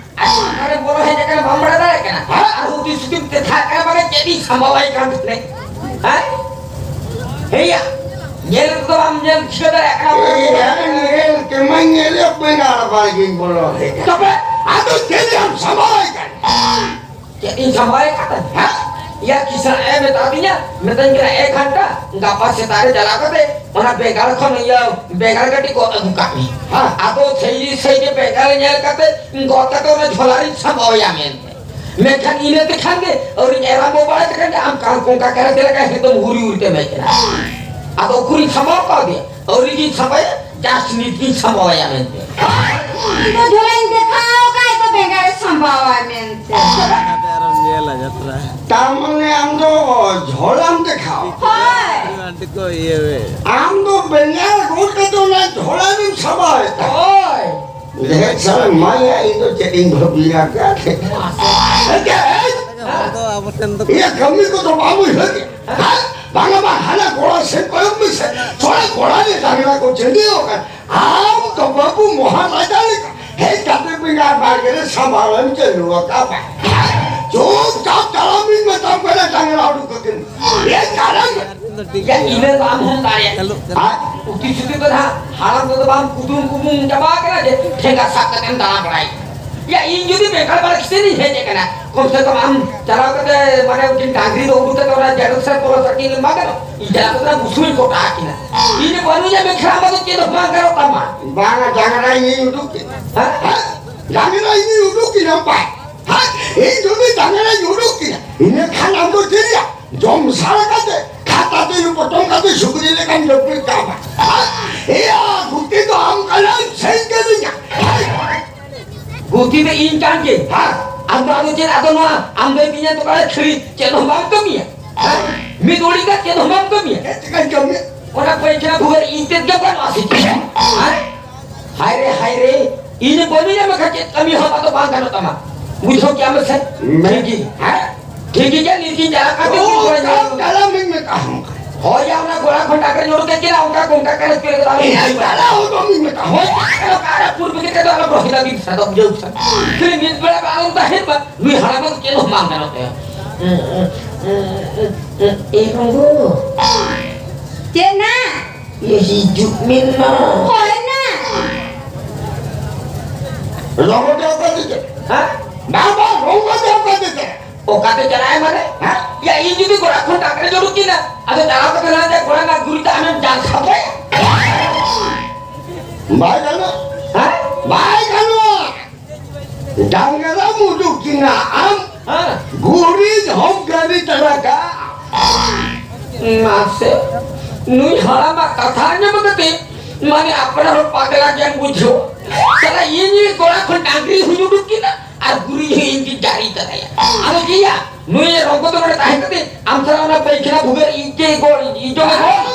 ᱟᱨᱮ ᱵᱚᱞᱚ ᱦᱮᱡ ᱟᱠᱟᱱᱟ, ᱵᱟᱢ ᱵᱟᱲᱟᱭ ᱫᱟᱲᱮᱭᱟᱜ ᱠᱟᱱᱟ? ᱦᱮᱸ? ᱟᱨ ᱦᱩᱫᱤᱥ ᱦᱩᱫᱤᱥ ᱛᱮ ᱛᱷᱟᱜ ᱠᱟᱱᱟ, ᱵᱟᱝᱟ ᱪᱮᱫ ᱤᱧ ᱥᱟᱢᱵᱟᱣᱟᱭ ᱠᱟᱱ ᱛᱟᱦᱮᱸ? ᱦᱮᱸ? ᱦᱮᱭᱟ, ᱧᱮᱞ ᱛᱮᱫᱚ ᱵᱟᱢ ᱧᱮᱞ ᱴᱷᱤᱠᱟᱹ ᱫᱟᱲᱮᱭᱟᱜ ᱠᱟᱱᱟ᱾ ᱮᱭᱟ, ᱧᱮᱞ ᱛᱮᱢᱟ ᱧᱮᱞᱮᱫ ᱵᱮᱸᱜᱟᱲ ᱵᱟᱲᱜᱮᱧ ᱵᱚᱞᱚ ᱦᱮᱡ ᱟᱠᱟᱱᱟ᱾ ᱛᱚᱵᱮ ᱟᱫᱚ ᱪᱮᱫ ᱮᱢ ᱥᱟᱢᱵᱟᱣᱟᱭ ᱠᱟᱱ? ᱪᱮᱫ ᱤᱧ ᱥᱟᱢᱵᱟᱣᱟᱭ ᱠᱟᱱ ᱛᱟᱦᱮᱸ? ᱦᱮᱸ? ᱭᱟ ᱠᱤᱥᱟᱹᱬ ᱮ ᱢᱮᱛᱟ ᱫᱤᱧᱟ, ᱢᱮᱛᱟᱹᱧ ᱠᱟᱱᱟ, "ᱮᱠ ᱜᱷᱟᱱᱴᱟ ᱜᱟᱯᱟ ᱥᱮᱛᱟᱜ ᱨᱮ ᱪᱟᱞᱟᱣ ᱠᱟᱛᱮ ᱚᱱᱟ ᱵᱮᱸᱜᱟᱲ ᱠᱷᱚᱱ ᱤᱭᱟᱹ ᱵᱮᱸᱜᱟᱲ ᱠᱟᱹᱴᱤᱡ ᱜᱚᱫ ᱟᱹᱜᱩ ᱠᱟᱜ ᱢᱮ᱾ ᱦᱮᱸ᱾ ᱟᱫᱚ ᱥᱟᱹᱭ ᱥᱟᱹᱭ ᱜᱮ ᱵᱮᱸᱜᱟᱲ ᱧᱮᱞ ᱠᱟᱛᱮ ᱜᱚᱫ ᱠᱟᱛᱮ ᱚᱱᱟ ᱡᱷᱚᱞᱟ ᱨᱤᱧ ᱥᱟᱢᱵᱟᱣᱟᱭᱟ ᱢᱮᱱᱛᱮ᱾ ᱢᱮᱱᱠᱷᱟᱱ ᱤᱱᱟᱹ ᱛᱮᱠᱷᱟᱱ ᱜᱮ ᱟᱹᱣᱨᱤᱧ ᱮᱨᱟᱢᱵᱚ ᱵᱟᱲᱟᱭ ᱛᱮᱠᱷᱟᱱ ᱜᱮ ᱟᱢ ᱠᱟᱲᱠᱚᱝᱠᱟ ᱠᱟᱱᱟ ᱪᱮᱫ ᱞᱮᱠᱟ ᱮᱠᱫᱚᱢ ᱦᱩᱨᱤ ᱦᱩᱨᱤ ᱛᱮᱢ ᱦᱮᱡ ᱮᱱᱟ᱾ ᱟᱫᱚ ᱩᱠᱩᱨᱤᱧ ᱥᱟᱢᱵᱟᱣ ᱠᱟᱣᱫᱮᱭᱟ? ᱟᱹᱣᱨᱤ ᱜᱤᱧ ᱥᱟᱢᱵᱟᱣᱟᱭᱟ, just ᱱᱤᱛ ᱜᱤᱧ ᱥᱟᱢᱵᱟᱣᱟᱭᱟ ᱢᱮᱱᱛᱮ᱾ ᱤᱧ ᱫᱚ ᱡᱷᱚᱞᱟᱧ ᱫᱮᱠᱷᱟᱣ ᱠᱟᱭ ᱫᱚ ᱵᱮᱸᱜᱟᱲᱮ ᱥᱟᱢᱵᱟᱣᱟᱭ ᱢᱮᱱᱛᱮ᱾ ᱠᱟᱛᱮ ᱟᱨᱚᱢ ᱧᱮᱞᱟ ᱡᱟᱛᱨᱟ᱾ ᱛᱟᱨ ᱢᱟᱱᱮ ᱟᱢ ᱫᱚ ᱡᱷᱚᱞᱟᱢ ᱫᱮᱠᱷᱟᱣ? ᱦᱳᱭ᱾ ᱟᱹᱰᱤ ᱠᱚ ᱤᱭᱟᱹ ᱟᱢ ᱫᱚ ᱵᱮᱸᱜᱟᱲ ᱜᱚᱫ ᱠᱟᱛᱮ ᱚᱱᱟ ᱡᱷᱚᱞᱟ ᱨᱮᱢ ᱥᱟᱢᱵᱟᱣᱮᱫ ᱛᱟᱦᱮᱸᱫ? ᱦᱳᱭ᱾ ᱫᱮᱦᱮᱫ ᱥᱟᱞᱟ ᱢᱟᱭᱟ, ᱤᱧ ᱫᱚ ᱪᱮᱫ ᱤᱧ ᱵᱷᱟᱹᱵᱤᱭᱟ ᱠᱟᱛᱮ᱾ ᱦᱚᱲ ᱫᱚ ᱟᱵᱚ ᱴᱷᱮᱱ ᱫᱚ ᱤᱭᱟᱹ ᱠᱟᱹᱢᱤ ᱠᱚᱫᱚ ᱵᱟᱢ ᱩᱭᱦᱟᱹᱨ ᱜᱮ᱾ ᱦᱮᱸ? ᱵᱟᱝᱟ ᱵᱟᱝ, ᱦᱟᱱᱟ ᱠᱚᱲᱟ ᱥᱮᱫ ᱠᱚᱭᱚᱜ ᱢᱮᱥᱮ᱾ ᱛᱷᱚᱲᱟ ᱠᱚᱲᱟ ᱨᱮ ᱰᱟᱝᱨᱟ ᱠᱚ ᱪᱟᱹᱰᱤᱭᱟᱹᱣ ᱟᱠᱟᱱ᱾ ᱟᱢ ᱫᱚ ᱵᱟᱹᱵᱩ ᱢᱚᱦᱟᱨᱟᱡᱟ ᱞᱮᱠᱟ ᱦᱮᱡ ᱠᱟᱛᱮ ᱵᱮᱸᱜᱟᱲ ᱵᱟᱲᱜᱮ ᱨᱮ ᱥᱟᱢᱵᱟᱣ ᱮᱢ ᱪᱟᱹᱞᱩ ᱟᱠᱟᱫᱟ᱾ ᱪᱩᱯᱪᱟᱯ ᱛᱟᱲᱟᱢ ᱤᱧ ᱢᱮᱛᱟᱢ ᱠᱟᱱᱟ, ᱰᱟᱝᱨᱟ ᱩᱰᱩᱠ ᱠᱟᱛᱮ᱾ ᱮ ᱛᱟᱲᱟᱢ᱾ ᱤᱱᱟᱹ ᱫᱚ ᱟᱢ ᱦᱚᱸᱢ ᱫᱟᱲᱮᱭᱟᱜ᱾ ᱟᱨ ᱩᱛᱤ ᱥᱩᱛᱤ ᱫᱚ ᱱᱟᱦᱟᱜ ᱦᱟᱲᱟᱢ ᱠᱚᱫᱚ ᱵᱟᱢ ᱠᱩᱫᱩᱢ ᱠᱩᱫᱩᱢ ᱪᱟᱵᱟ ᱟᱠᱟᱱᱟ ᱡᱮ ᱴᱷᱮᱸᱜᱟ ᱥᱟᱵ ᱠᱟᱛᱮᱢ ᱫᱟᱬᱟ ᱵᱟᱲᱟᱭ᱾ ᱭᱟ, ᱤᱧ ᱡᱩᱫᱤ ᱵᱮᱸᱜᱟᱲ ᱵᱟᱲᱜᱮ ᱥᱮᱫ ᱤᱧ ᱦᱮᱡ ᱟᱠᱟᱱᱟ, ᱠᱚᱢ ᱥᱮ ᱠᱚᱢ ᱟᱢ ᱪᱟᱞᱟᱣ ᱠᱟᱛᱮ, ᱢᱟᱱᱮ, ᱩᱱᱠᱤᱱ ᱰᱟᱝᱨᱤ ᱫᱚ ᱩᱰᱩᱠ ᱠᱟᱛᱮ ᱚᱱᱟ ᱡᱟᱹᱱᱩᱢ ᱥᱟᱨ ᱯᱚᱞᱚ ᱥᱟᱨ ᱠᱤᱱ ᱮᱢᱟ ᱠᱟᱱᱟ, ᱤᱧ ᱪᱟᱞᱟᱣ ᱠᱟᱛᱮ ᱚᱱᱟ ᱵᱩᱥᱩᱵ ᱤᱧ ᱠᱚᱴᱟ ᱟᱹᱠᱤᱱᱟ᱾ ᱤᱧ ᱵᱟᱹᱱᱩᱧᱟ ᱢᱮᱠᱷᱞᱟ ᱟᱢ ᱫᱚ ᱪᱮᱫ ᱦᱚᱸ ᱵᱟᱝ ᱜᱟᱱᱚᱜ ᱛᱟᱢᱟ᱾ ᱵᱟᱝᱟ, ᱰᱟᱝᱨᱟ ᱤᱧᱤᱧ ᱩᱰᱩᱠ ᱠᱮᱫ᱾ ᱦᱮᱸ? ᱦᱮᱸ? ᱰᱟᱝᱨᱟ ᱤᱧ ᱩᱰᱩᱠ ᱠᱤᱱᱟ ᱵᱟᱭ᱾ ᱦᱮᱸ? ᱤᱧ ᱡᱩᱫᱤ ᱰᱟᱝᱨᱟᱧ ᱩᱰᱩᱠ ᱠᱤᱱᱟ, ᱤᱱᱟᱹ ᱠᱷᱟᱱ ᱟᱢ ᱫᱚ ᱪᱮᱫ ᱭᱟ? ᱡᱚᱢ ᱥᱟᱨ ᱠᱟᱛᱮ, ᱠᱷᱟᱛᱟ ᱛᱮ ᱯᱚᱴᱚᱢ ᱠᱟᱛᱮ ᱥᱩᱠᱨᱤ ᱞᱮᱠᱟᱢ ᱡᱟᱹᱯᱤᱫ ᱠᱟᱜᱼᱟ᱾ ᱦᱮᱸ? ᱮᱭᱟ, ᱜᱩᱛᱤ ᱫᱚ ᱟᱢ ᱠᱟᱱᱟᱢ, ᱥᱮ ᱠᱟᱹᱱᱟᱹᱧᱟ? ᱦᱮᱸ? ᱜᱩᱛᱤ ᱫᱚ ᱤᱧ ᱠᱟᱱ ᱜᱮ᱾ ᱦᱮᱸ? ᱟᱢ ᱫᱚ ᱟᱫᱚ ᱪᱮᱫ, ᱟᱫᱚ ᱱᱚᱣᱟ ᱟᱢ ᱫᱚ ᱤᱧᱟᱹᱜ ᱫᱚᱠᱟᱱ ᱨᱮ ᱠᱷᱟᱹᱞᱤ ᱪᱮᱫ ᱦᱚᱸ ᱵᱟᱢ ᱠᱟᱹᱢᱤᱭᱟ? ᱦᱮᱸ? ᱢᱤᱫ ᱩᱰᱤ ᱠᱟᱛᱮ ᱪᱮᱫ ᱦᱚᱸ ᱵᱟᱢ ᱠᱟᱹᱢᱤᱭᱟ? ᱪᱮᱫ ᱪᱤᱠᱟᱹᱧ ᱠᱟᱹᱢᱤᱭᱟ? ᱚᱱᱟ ᱯᱟᱹᱭᱠᱷᱟᱹᱱᱟ ᱵᱷᱩᱜᱟᱹᱜ ᱤᱧ ᱛᱮᱫ ᱜᱮ ᱵᱟᱹᱱᱩᱜᱼᱟ ᱥᱮ ᱪᱮᱫ? ᱦᱮᱸ? ᱦᱟᱭ ᱨᱮ, ᱦᱟᱭ ᱨᱮ, ᱤᱧ ᱵᱟᱹᱧ ᱧᱟᱢ ᱞᱮᱠᱷᱟᱱ ᱪᱮᱫ ᱠᱟᱹᱢᱤ ᱦᱚᱸ ᱟᱫᱚ ᱵᱟᱝ ᱜᱟᱱᱚᱜ ᱛᱟᱢᱟ᱾ ᱵᱩᱡᱷᱟᱹᱣ ᱠᱮᱜᱼᱟᱢ ᱥᱮ? ᱢᱮ- ᱴᱷᱤᱠ ᱜᱮ᱾ ᱦᱮᱸ? ᱴᱷᱤᱠ ᱜᱮ, ᱱᱤᱛ ᱜᱤᱧ ᱪᱟᱞᱟᱜ ᱠᱟᱱ ᱛᱮ ᱚ, ᱤᱧ ᱠᱚᱲᱟ ᱧᱮᱞ ᱛᱟᱲᱟᱢ ᱤᱧ ᱢᱮᱛᱟ ᱦᱚᱸ᱾ ᱦᱳᱭ, ᱭᱟ, ᱚᱱᱟ ᱜᱚᱲᱟ ᱠᱷᱚᱱ ᱰᱟᱝᱨᱤ ᱧᱩᱨᱩ ᱠᱮᱫ ᱠᱤᱱᱟ, ᱚᱱᱠᱟ ᱠᱚ ᱚᱱᱠᱟ ᱠᱟᱱᱟ, ᱪᱮᱫ ᱞᱮᱠᱟ ᱛᱟᱲᱟᱢ ᱤᱧ ᱪᱟᱞᱟᱜ ᱦᱚᱸ ᱵᱟᱹᱧ ᱢᱮᱛᱟ ᱦᱚᱸ᱾ ᱚᱠᱟᱨᱮ ᱯᱩᱨᱵᱤ ᱠᱟᱛᱮ ᱫᱚ ᱟᱞᱚ ᱨᱚᱦᱤ ᱞᱟᱹᱜᱤᱫ ᱥᱟᱫᱚᱢ ᱡᱟᱹᱣ ᱥᱟ᱾ ᱠᱷᱟᱹᱞᱤ ᱢᱤᱫ ᱵᱮᱲᱟ ᱵᱟᱝ ᱛᱟᱦᱮᱱ ᱢᱟ, ᱱᱩᱭ ᱦᱟᱲᱟᱢ ᱫᱚ ᱪᱮᱫ ᱦᱚᱸ ᱵᱟᱝ ᱜᱟᱱᱚᱜ ᱛᱟᱭᱟ᱾ ᱮ ᱨᱚᱸᱜᱚ᱾ ᱪᱮᱫ ᱱᱟ? ᱤᱭᱟᱹ ᱦᱤᱡᱩᱜ ᱢᱮ ᱱᱟ᱾ ᱚᱠᱚᱭ ᱱᱟ? ᱨᱚᱸᱜᱚ ᱫᱚ ᱚᱠᱚᱭ ᱫᱚ ᱪᱮᱫ? ᱦᱮᱸ? ᱵᱟᱝ, ᱵᱟᱝ, ᱨᱚᱸᱜᱚ ᱫᱚ ᱚᱠᱚᱭ ᱫᱚ ᱪᱮᱫ? ᱚᱠᱟᱛᱮ ᱪᱟᱞᱟᱜ ᱟᱭ ᱢᱟᱱᱮ? ᱦᱮᱸ? ᱭᱟ, ᱤᱧ ᱡᱩᱫᱤ ᱜᱚᱲᱟ ᱠᱷᱚᱱ ᱰᱟᱝᱨᱤ ᱩᱰᱩᱠ ᱠᱤᱱᱟ, ᱟᱫᱚ ᱪᱟᱞᱟᱣ ᱠᱟᱛᱮ ᱱᱟ ᱡᱮ ᱜᱚᱲᱟ ᱨᱮᱱᱟᱜ ᱜᱩᱨᱤᱡ ᱫᱟᱜ ᱟᱢᱮᱢ ᱡᱟᱝ ᱥᱟᱯᱷᱟᱭᱟ? ᱵᱟᱭ ᱜᱟᱱᱚᱜ᱾ ᱦᱮᱸ? ᱵᱟᱭ ᱜᱟᱱᱚᱜᱼᱟ᱾ ᱰᱟᱝᱨᱟᱢ ᱩᱰᱩᱠ ᱠᱤᱱᱟ ᱟᱢ, ᱦᱮᱸ᱾ ᱜᱩᱨᱤᱡ ᱦᱚᱸ ᱜᱟᱹᱰᱤ ᱛᱟᱲᱟ ᱠᱟᱜ᱾ ᱢᱟᱥᱮ, ᱱᱩᱭ ᱦᱟᱲᱟᱢᱟᱜ ᱠᱟᱛᱷᱟ ᱟᱸᱡᱚᱢ ᱠᱟᱛᱮ, ᱢᱟᱱᱮ ᱟᱯᱱᱟᱨ ᱦᱚᱸ ᱯᱟᱜᱽᱞᱟ ᱜᱮᱢ ᱵᱩᱡᱷᱟᱹᱣ᱾ ᱥᱟᱞᱟ ᱤᱧ ᱜᱚᱲᱟ ᱠᱷᱚᱱ ᱰᱟᱝᱨᱤ ᱦᱚᱸᱧ ᱩᱰᱩᱠ ᱠᱤᱱᱟ ᱟᱨ ᱜᱩᱨᱤᱡ ᱦᱚᱸ ᱤᱧ ᱜᱮ ᱡᱟᱹᱨᱤ ᱛᱟᱨᱟᱭᱟ᱾ ᱟᱫᱚ ᱪᱮᱫ ᱭᱟ? ᱱᱩᱭ ᱨᱚᱸᱜᱚ ᱫᱚ ᱱᱚᱰᱮ ᱛᱟᱦᱮᱸ ᱠᱟᱛᱮ ᱟᱢ ᱥᱟᱞᱟᱜ ᱚᱱᱟ ᱯᱟᱹᱭᱠᱷᱟᱱᱟ ᱵᱷᱩᱜᱟᱹᱜ ᱤᱧ ᱪᱮ ᱜᱚᱲ, ᱤᱧ ᱡᱚᱢᱮ ᱜᱚᱲ?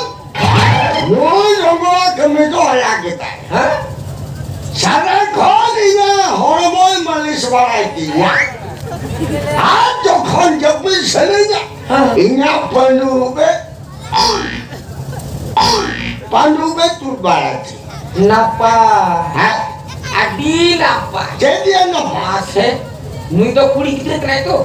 ᱱᱩᱭ ᱨᱚᱸᱜᱚᱣᱟᱜ ᱠᱟᱹᱢᱤ ᱫᱚ ᱚᱱᱟ ᱜᱮ ᱛᱟᱭ᱾ ᱦᱮᱸ? ᱥᱟᱨᱟ ᱠᱷᱚᱱ ᱤᱧᱟᱹᱜ ᱦᱚᱲᱢᱚᱭ ᱢᱟᱹᱞᱤᱥ ᱵᱟᱲᱟᱭ ᱛᱤᱧᱟ᱾ ᱟᱨ ᱡᱚᱠᱷᱚᱱ ᱡᱟᱹᱯᱤᱫ ᱥᱟᱱᱟᱧᱟ, ᱦᱮᱸ᱾ ᱤᱧᱟᱹᱜ ᱯᱟᱹᱰᱩᱵᱮ, ᱯᱟᱹᱰᱩᱵᱮ ᱛᱩᱫ ᱵᱟᱲᱟᱭ ᱛᱤᱧᱟ᱾ ᱱᱟᱯᱟᱭ᱾ ᱦᱮᱸ? ᱟᱹᱰᱤ ᱱᱟᱯᱟᱭ᱾ ᱪᱮᱫ ᱭᱟ ᱱᱟᱯᱟᱭ? ᱢᱟᱥᱮ, ᱱᱩᱭ ᱫᱚ ᱠᱩᱲᱤ ᱜᱤᱫᱽᱨᱟᱹ ᱠᱟᱱᱟᱭ ᱛᱚ,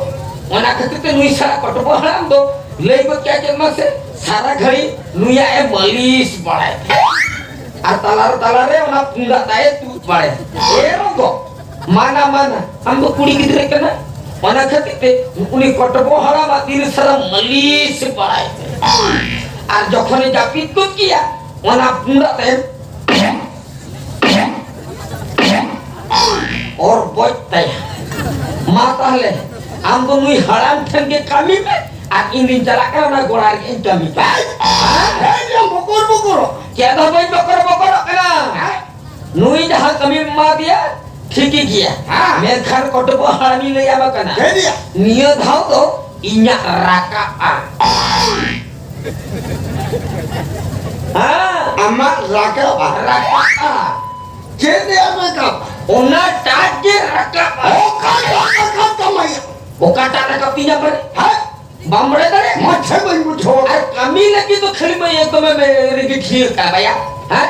ᱚᱱᱟ ᱠᱷᱟᱹᱛᱤᱨ ᱛᱮ ᱱᱩᱭ ᱥᱟᱞᱟᱜ ᱠᱚᱴᱚᱵᱚ ᱦᱟᱲᱟᱢ ᱫᱚ ᱞᱟᱹᱭ ᱜᱚᱫ ᱠᱮᱭᱟ ᱪᱮᱫ ᱢᱟᱥᱮ, ᱥᱟᱨᱟ ᱜᱷᱟᱹᱲᱤ ᱱᱩᱭᱟᱜ ᱮ ᱢᱟᱹᱞᱤᱥ ᱵᱟᱲᱟᱭ᱾ ᱟᱨ ᱛᱟᱞᱟᱨᱮ, ᱛᱟᱞᱟᱨᱮ ᱚᱱᱟ ᱯᱩᱸᱰᱟᱜ ᱛᱟᱭ ᱛᱩᱫ ᱵᱟᱲᱟᱭ᱾ ᱮ ᱨᱚᱸᱜᱚ, ᱢᱟᱱᱟ, ᱢᱟᱱᱟ, ᱟᱢ ᱫᱚ ᱠᱩᱲᱤ ᱜᱤᱫᱽᱨᱟᱹ ᱠᱟᱱᱟ, ᱚᱱᱟ ᱠᱷᱟᱹᱛᱤᱨ ᱛᱮ ᱩᱱᱤ ᱠᱚᱴᱚᱵᱚ ᱦᱟᱲᱟᱢᱟᱜ ᱛᱤᱨᱮ ᱥᱟᱨᱟ ᱢᱟᱹᱞᱤᱥ ᱵᱟᱲᱟᱭ᱾ ᱟᱨ ᱡᱚᱠᱷᱚᱱᱮ ᱡᱟᱹᱯᱤᱫ ᱜᱚᱫ ᱠᱮᱭᱟ, ᱚᱱᱟ ᱯᱩᱸᱰᱟᱜ ᱛᱟᱭ ᱚᱨ ᱵᱚᱡ ᱛᱟᱭᱟ᱾ ᱢᱟ ᱛᱟᱦᱞᱮ, ᱟᱢ ᱫᱚ ᱱᱩᱭ ᱦᱟᱲᱟᱢ ᱴᱷᱮᱱ ᱜᱮ ᱠᱟᱹᱢᱤ ᱢᱮ, ᱟᱨ ᱤᱧ ᱫᱩᱧ ᱪᱟᱞᱟᱜ ᱠᱟᱱᱟ ᱚᱱᱟ ᱜᱚᱲᱟ ᱨᱮ ᱤᱧ ᱠᱟᱹᱢᱤ ᱠᱟᱜ᱾ ᱦᱮᱸ, ᱦᱮᱸ, ᱵᱚᱠᱚᱨ, ᱵᱚᱠᱚᱨᱚᱜ᱾ ᱪᱮᱫ ᱦᱚᱸ ᱵᱟᱹᱧ ᱵᱚᱠᱚᱨ ᱵᱚᱠᱚᱨᱚᱜ ᱠᱟᱱᱟ᱾ ᱦᱮᱸ? ᱱᱩᱭ ᱡᱟᱦᱟᱸ ᱠᱟᱹᱢᱤᱢ ᱮᱢᱟ ᱫᱮᱭᱟ, ᱴᱷᱤᱠ ᱜᱮᱭᱟ᱾ ᱦᱮᱸ᱾ ᱢᱮᱱᱠᱷᱟᱱ ᱠᱚᱴᱚᱵᱚ ᱦᱟᱲᱟᱢᱤᱧ ᱞᱟᱹᱭ ᱟᱢ ᱠᱟᱱᱟ᱾ ᱪᱮᱫ ᱭᱟ? ᱱᱤᱭᱟᱹ ᱫᱷᱟᱣ ᱫᱚ ᱤᱧᱟᱜ ᱨᱟᱠᱟᱵᱼᱟ᱾ ᱦᱮᱸ᱾ ᱟᱢᱟᱜ ᱨᱟᱠᱟᱵᱼᱟ? ᱨᱟᱠᱟᱵᱼᱟ᱾ ᱪᱮᱫ ᱨᱮᱭᱟᱜ ᱨᱟᱠᱟᱵ? ᱚᱱᱟ ᱴᱟᱜ ᱜᱮ ᱨᱟᱠᱟᱵᱼᱟ᱾ ᱚᱠᱟ ᱴᱟᱜ ᱨᱟᱠᱟᱵ ᱛᱟᱢᱟ ᱭᱟ? ᱚᱠᱟᱴᱟᱜ ᱨᱟᱠᱟᱵ ᱛᱤᱧᱟ ᱯᱟᱞᱮ? ᱦᱮᱸ? ᱵᱟᱢ ᱵᱟᱲᱟᱭ ᱫᱟᱲᱮᱭᱟᱜ? ᱢᱟᱪᱷᱟ ᱵᱟᱹᱧ ᱵᱩᱡᱷᱟᱹᱣ᱾ ᱟᱨ ᱠᱟᱹᱢᱤ ᱞᱟᱹᱜᱤᱫ ᱫᱚ ᱠᱷᱟᱹᱞᱤ ᱢᱟ ᱮᱠᱫᱚᱢᱮ ᱢᱮ-, ᱨᱮᱜᱮ ᱰᱷᱤᱨ ᱠᱟᱜ ᱵᱟᱭᱟ᱾ ᱦᱮᱸ?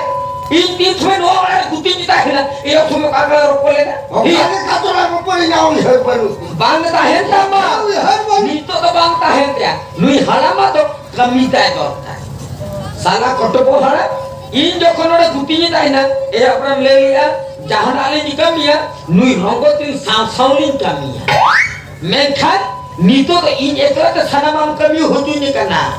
ᱤᱧ ᱛᱤᱱ ᱥᱚᱢᱚᱭ ᱱᱚᱣᱟ ᱚᱲᱟᱜ ᱨᱮ ᱜᱩᱛᱤᱧ ᱢᱮᱛᱟ ᱦᱮᱱᱟ, ᱮ ᱚᱠᱛᱚ ᱢᱮ ᱚᱠᱟ ᱨᱮ ᱨᱚᱯᱚᱲ ᱞᱮᱱᱟ? ᱚᱠᱟ ᱦᱮᱸ? ᱞᱮᱠᱟ ᱛᱚᱨᱟ ᱨᱚᱯᱚᱲ ᱤᱧᱟᱹᱜ ᱩᱭᱦᱟᱹᱨ ᱵᱟᱹᱱᱩᱜ᱾ ᱵᱟᱝ ᱛᱟᱦᱮᱱ ᱛᱟᱢᱟ᱾ ᱩᱭᱦᱟᱹᱨ ᱵᱟᱹᱱᱩᱜ᱾ ᱱᱤᱛᱚᱜ ᱫᱚ ᱵᱟᱝ ᱛᱟᱦᱮᱱ ᱛᱟᱭᱟ᱾ ᱱᱩᱭ ᱦᱟᱲᱟᱢᱟᱜ ᱫᱚ ᱠᱟᱹᱢᱤ ᱛᱟᱭ ᱫᱚᱨᱠᱟᱨ᱾ ᱥᱟᱞᱟ ᱠᱚᱴᱚᱵᱚ ᱦᱟᱲᱟᱢ, ᱤᱧ ᱡᱚᱠᱷᱚᱱ ᱱᱚᱰᱮ ᱜᱩᱛᱤᱧ ᱛᱟᱦᱮᱱᱟ, ᱮ ᱦᱟᱯᱲᱟᱢ ᱞᱟᱹᱭ ᱞᱮᱜᱼᱟ, ᱡᱟᱦᱟᱱᱟᱜ ᱞᱤᱧ ᱠᱟᱹᱢᱤᱭᱟ, ᱱᱩᱭ ᱨᱚᱸᱜᱚ ᱛᱤᱧ ᱥᱟᱶ ᱥᱟᱶ ᱞᱤᱧ ᱠᱟᱹᱢᱤᱭᱟ᱾ ᱢᱮᱱᱠᱷᱟᱱ ᱱᱤᱛᱚᱜ ᱫᱚ ᱤᱧ ᱮᱠᱞᱟ ᱛᱮ ᱥᱟᱱᱟᱢᱟᱜ ᱮᱢ ᱠᱟᱹᱢᱤ ᱦᱚᱪᱚᱧ ᱠᱟᱱᱟ᱾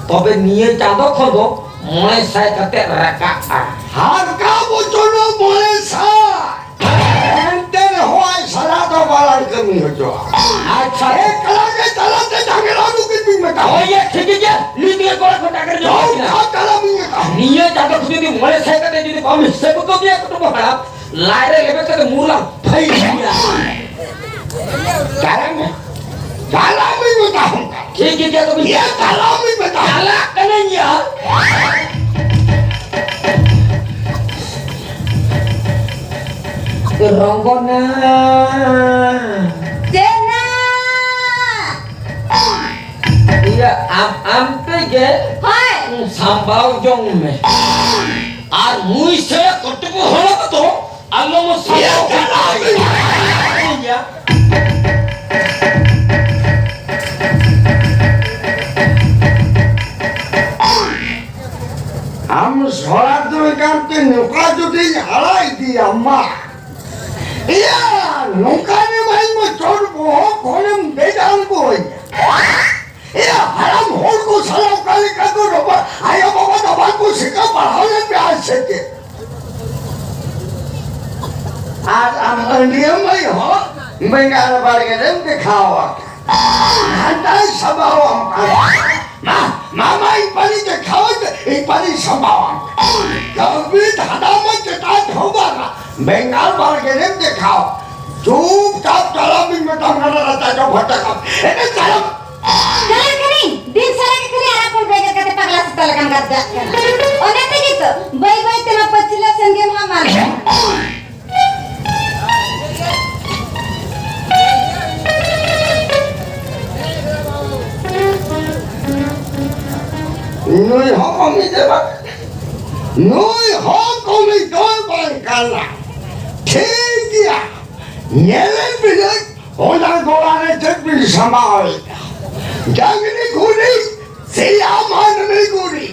ᱛᱚᱵᱮ ᱱᱤᱭᱟᱹ ᱪᱟᱸᱫᱚ ᱠᱷᱚᱱ ᱫᱚ ᱢᱚᱬᱮ ᱥᱟᱭ ᱠᱟᱛᱮ ᱨᱟᱠᱟᱵᱼᱟ᱾ ᱦᱟᱨᱠᱟ ᱵᱚᱪᱚᱱ ᱢᱚᱬᱮ ᱥᱟᱭ᱾ ᱮᱱᱛᱮ ᱨᱮᱦᱚᱸ ᱟᱡ ᱥᱟᱞᱟ ᱫᱚ ᱵᱟᱞᱟᱝ ᱠᱟᱹᱢᱤ ᱦᱚᱪᱚᱣᱟ᱾ ᱟᱪᱪᱷᱟ᱾ ᱮᱠᱞᱟ ᱜᱮ ᱛᱟᱞᱟᱛᱮ ᱡᱟᱸᱜᱮ ᱞᱟᱹᱰᱩ ᱠᱤᱱ ᱢᱮᱛᱟ᱾ ᱦᱳᱭ, ᱭᱟ, ᱴᱷᱤᱠ ᱜᱮᱭᱟ᱾ ᱱᱤᱛ ᱜᱮ ᱠᱚᱲᱟ ᱠᱚ ᱴᱟᱠᱟ ᱨᱮ ᱡᱚᱢᱟ ᱠᱤᱱᱟ᱾ ᱡᱚᱢ ᱠᱷᱟᱱ ᱛᱟᱞᱟ ᱢᱤᱫ ᱢᱮᱛᱟ᱾ ᱱᱤᱭᱟᱹ ᱪᱟᱸᱫᱚ ᱠᱷᱚᱱ ᱡᱩᱫᱤ ᱢᱚᱬᱮ ᱥᱟᱭ ᱠᱟᱛᱮ ᱡᱩᱫᱤ ᱵᱟᱢ ᱦᱤᱥᱟᱹᱵ ᱠᱚ ᱜᱮᱭᱟ, ᱠᱩᱴᱩᱢ ᱦᱟᱲᱟᱢ, ᱞᱟᱡ ᱨᱮ ᱞᱮᱵᱮᱫ ᱠᱟᱛᱮ ᱢᱩᱨ ᱞᱟᱝ ᱯᱷᱟᱹᱭ ᱜᱮᱭᱟ᱾ ᱪᱟᱞᱟᱜ ᱢᱮ᱾ ᱪᱟᱞᱟᱜ ᱢᱮ ᱢᱮᱛᱟ ᱦᱚᱸ᱾ ᱴᱷᱤᱠ ᱜᱮᱭᱟ, ᱛᱚᱵᱮ᱾ ᱭᱟ, ᱪᱟᱞᱟᱜ ᱢᱮ ᱢᱮᱛᱟ ᱦᱚᱸ᱾ ᱪᱟᱞᱟᱜ ᱠᱟᱹᱱᱟᱹᱧ ᱭᱟ᱾ ᱨᱚᱝᱜᱚᱱᱟ᱾ ᱪᱮᱫ ᱱᱟ? ᱤᱭᱟᱹ, ᱟᱢ, ᱟᱢ ᱛᱮᱜᱮ ᱦᱳᱭ᱾ ᱥᱟᱢᱵᱟᱣ ᱡᱚᱝ ᱢᱮ᱾ ᱟᱨ ᱱᱩᱭ ᱥᱮ ᱠᱚᱴᱩᱠᱩ ᱦᱚᱲ ᱫᱚ ᱟᱞᱚᱢ ᱥᱟᱢᱵᱟᱣ ᱦᱚᱪᱚᱭᱟ᱾ ᱟᱢ ᱥᱚᱲᱟ ᱫᱚ ᱮᱠᱟᱞ ᱛᱮ ᱱᱚᱝᱠᱟ ᱡᱩᱫᱤᱧ ᱦᱟᱨᱟ ᱤᱫᱤᱭᱟ ᱢᱟ᱾ ᱤᱭᱟᱹ, ᱱᱚᱝᱠᱟ ᱜᱮ ᱵᱷᱟᱭ ᱢᱟ ᱪᱚᱴ ᱵᱚᱦᱚᱜ ᱠᱷᱚᱱᱮᱢ ᱫᱮᱡ ᱟᱬᱜᱚᱭᱟ᱾ ᱤᱭᱟᱹ, ᱦᱟᱲᱟᱢ ᱦᱚᱲ ᱠᱚ ᱥᱟᱞᱟᱜ ᱚᱠᱟ ᱞᱮᱠᱟ ᱠᱚ ᱨᱚᱯᱚᱲ, ᱟᱭᱳ ᱵᱟᱵᱟ ᱫᱚ ᱵᱟᱝ ᱠᱚ ᱥᱤᱠᱷᱟᱹ ᱯᱟᱲᱦᱟᱣ ᱞᱮᱱ ᱯᱮ ᱟᱨ ᱥᱮ ᱪᱮᱫ? ᱟᱨ ᱟᱢ ᱟᱹᱰᱤᱭᱟᱹ ᱢᱟᱹᱭ ᱦᱚᱸ ᱵᱮᱸᱜᱟᱲ ᱵᱟᱲᱜᱮ ᱨᱮᱢ ᱫᱮᱠᱷᱟᱣ ᱟᱠᱟᱱᱟ᱾ ᱦᱟᱱᱟᱭ ᱥᱟᱵᱟᱣᱟᱢ ᱠᱟᱱᱟ᱾ ᱢᱟ, ᱢᱟ, ᱢᱟ, ᱤᱧ ᱯᱟᱹᱨᱤ ᱫᱮᱠᱷᱟᱣ ᱟᱹᱧ ᱢᱮ, ᱤᱧ ᱯᱟᱹᱨᱤ ᱥᱟᱵᱟᱣᱟᱢ᱾ ᱠᱟᱹᱣᱰᱤ ᱫᱷᱟᱱᱟ ᱢᱟ ᱪᱮᱛᱟᱱ ᱦᱚᱸ ᱵᱟᱝᱟ, ᱵᱮᱸᱜᱟᱲ ᱵᱟᱲᱜᱮ ᱨᱮᱢ ᱫᱮᱠᱷᱟᱣ᱾ ᱪᱩᱯᱪᱟᱯ ᱪᱟᱞᱟᱣ ᱤᱧ ᱢᱮᱛᱟᱢ ᱠᱟᱱᱟ, ᱨᱟᱪᱟ ᱪᱚ ᱯᱷᱟᱴᱟ ᱠᱟᱜ᱾ ᱮᱱᱮ ᱪᱟᱞᱟᱣ᱾ ᱪᱟᱞᱟᱜ ᱠᱟᱹᱱᱟᱹᱧ, ᱫᱤᱱ ᱥᱟᱨᱟ ᱜᱮ ᱠᱷᱟᱹᱞᱤ ᱟᱨᱟᱜ ᱯᱩᱸᱰ ᱵᱮᱸᱜᱮᱫ ᱠᱟᱛᱮ ᱯᱟᱜᱽᱞᱟ ᱥᱮᱛᱟ ᱞᱮᱠᱟᱢ ᱜᱟᱨᱡᱟᱜ ᱠᱟᱱᱟ᱾ ᱚᱱᱟ ᱛᱮᱜᱮ ᱛᱚ, ᱵᱟᱹᱭ ᱵᱟᱹᱭ ᱛᱮᱢᱟ ᱯᱟᱹᱪᱷᱞᱟᱹ ᱥᱮᱱ ᱜᱮᱢ ᱦᱟᱢᱟᱞ ᱠᱟᱱᱟ᱾ ᱱᱩᱭ ᱦᱚᱸ ᱠᱚᱢᱤ ᱫᱚ ᱵᱟᱝ, ᱱᱩᱭ ᱦᱚᱸ ᱠᱚᱢᱤ ᱫᱚ ᱵᱟᱝ ᱠᱟᱱᱟ᱾ ᱴᱷᱤᱠ ᱜᱮᱭᱟ, ᱧᱮᱞᱮᱫ ᱵᱤᱱᱟᱹᱧ, ᱚᱱᱟ ᱜᱚᱲᱟ ᱨᱮ ᱪᱮᱫ ᱵᱤᱱ ᱥᱟᱢᱵᱟᱣᱮᱫᱟ? ᱰᱟᱝᱨᱤ ᱜᱩᱨᱤᱡ ᱥᱮᱭᱟ ᱢᱟᱹᱱᱢᱤ ᱜᱩᱨᱤᱡ?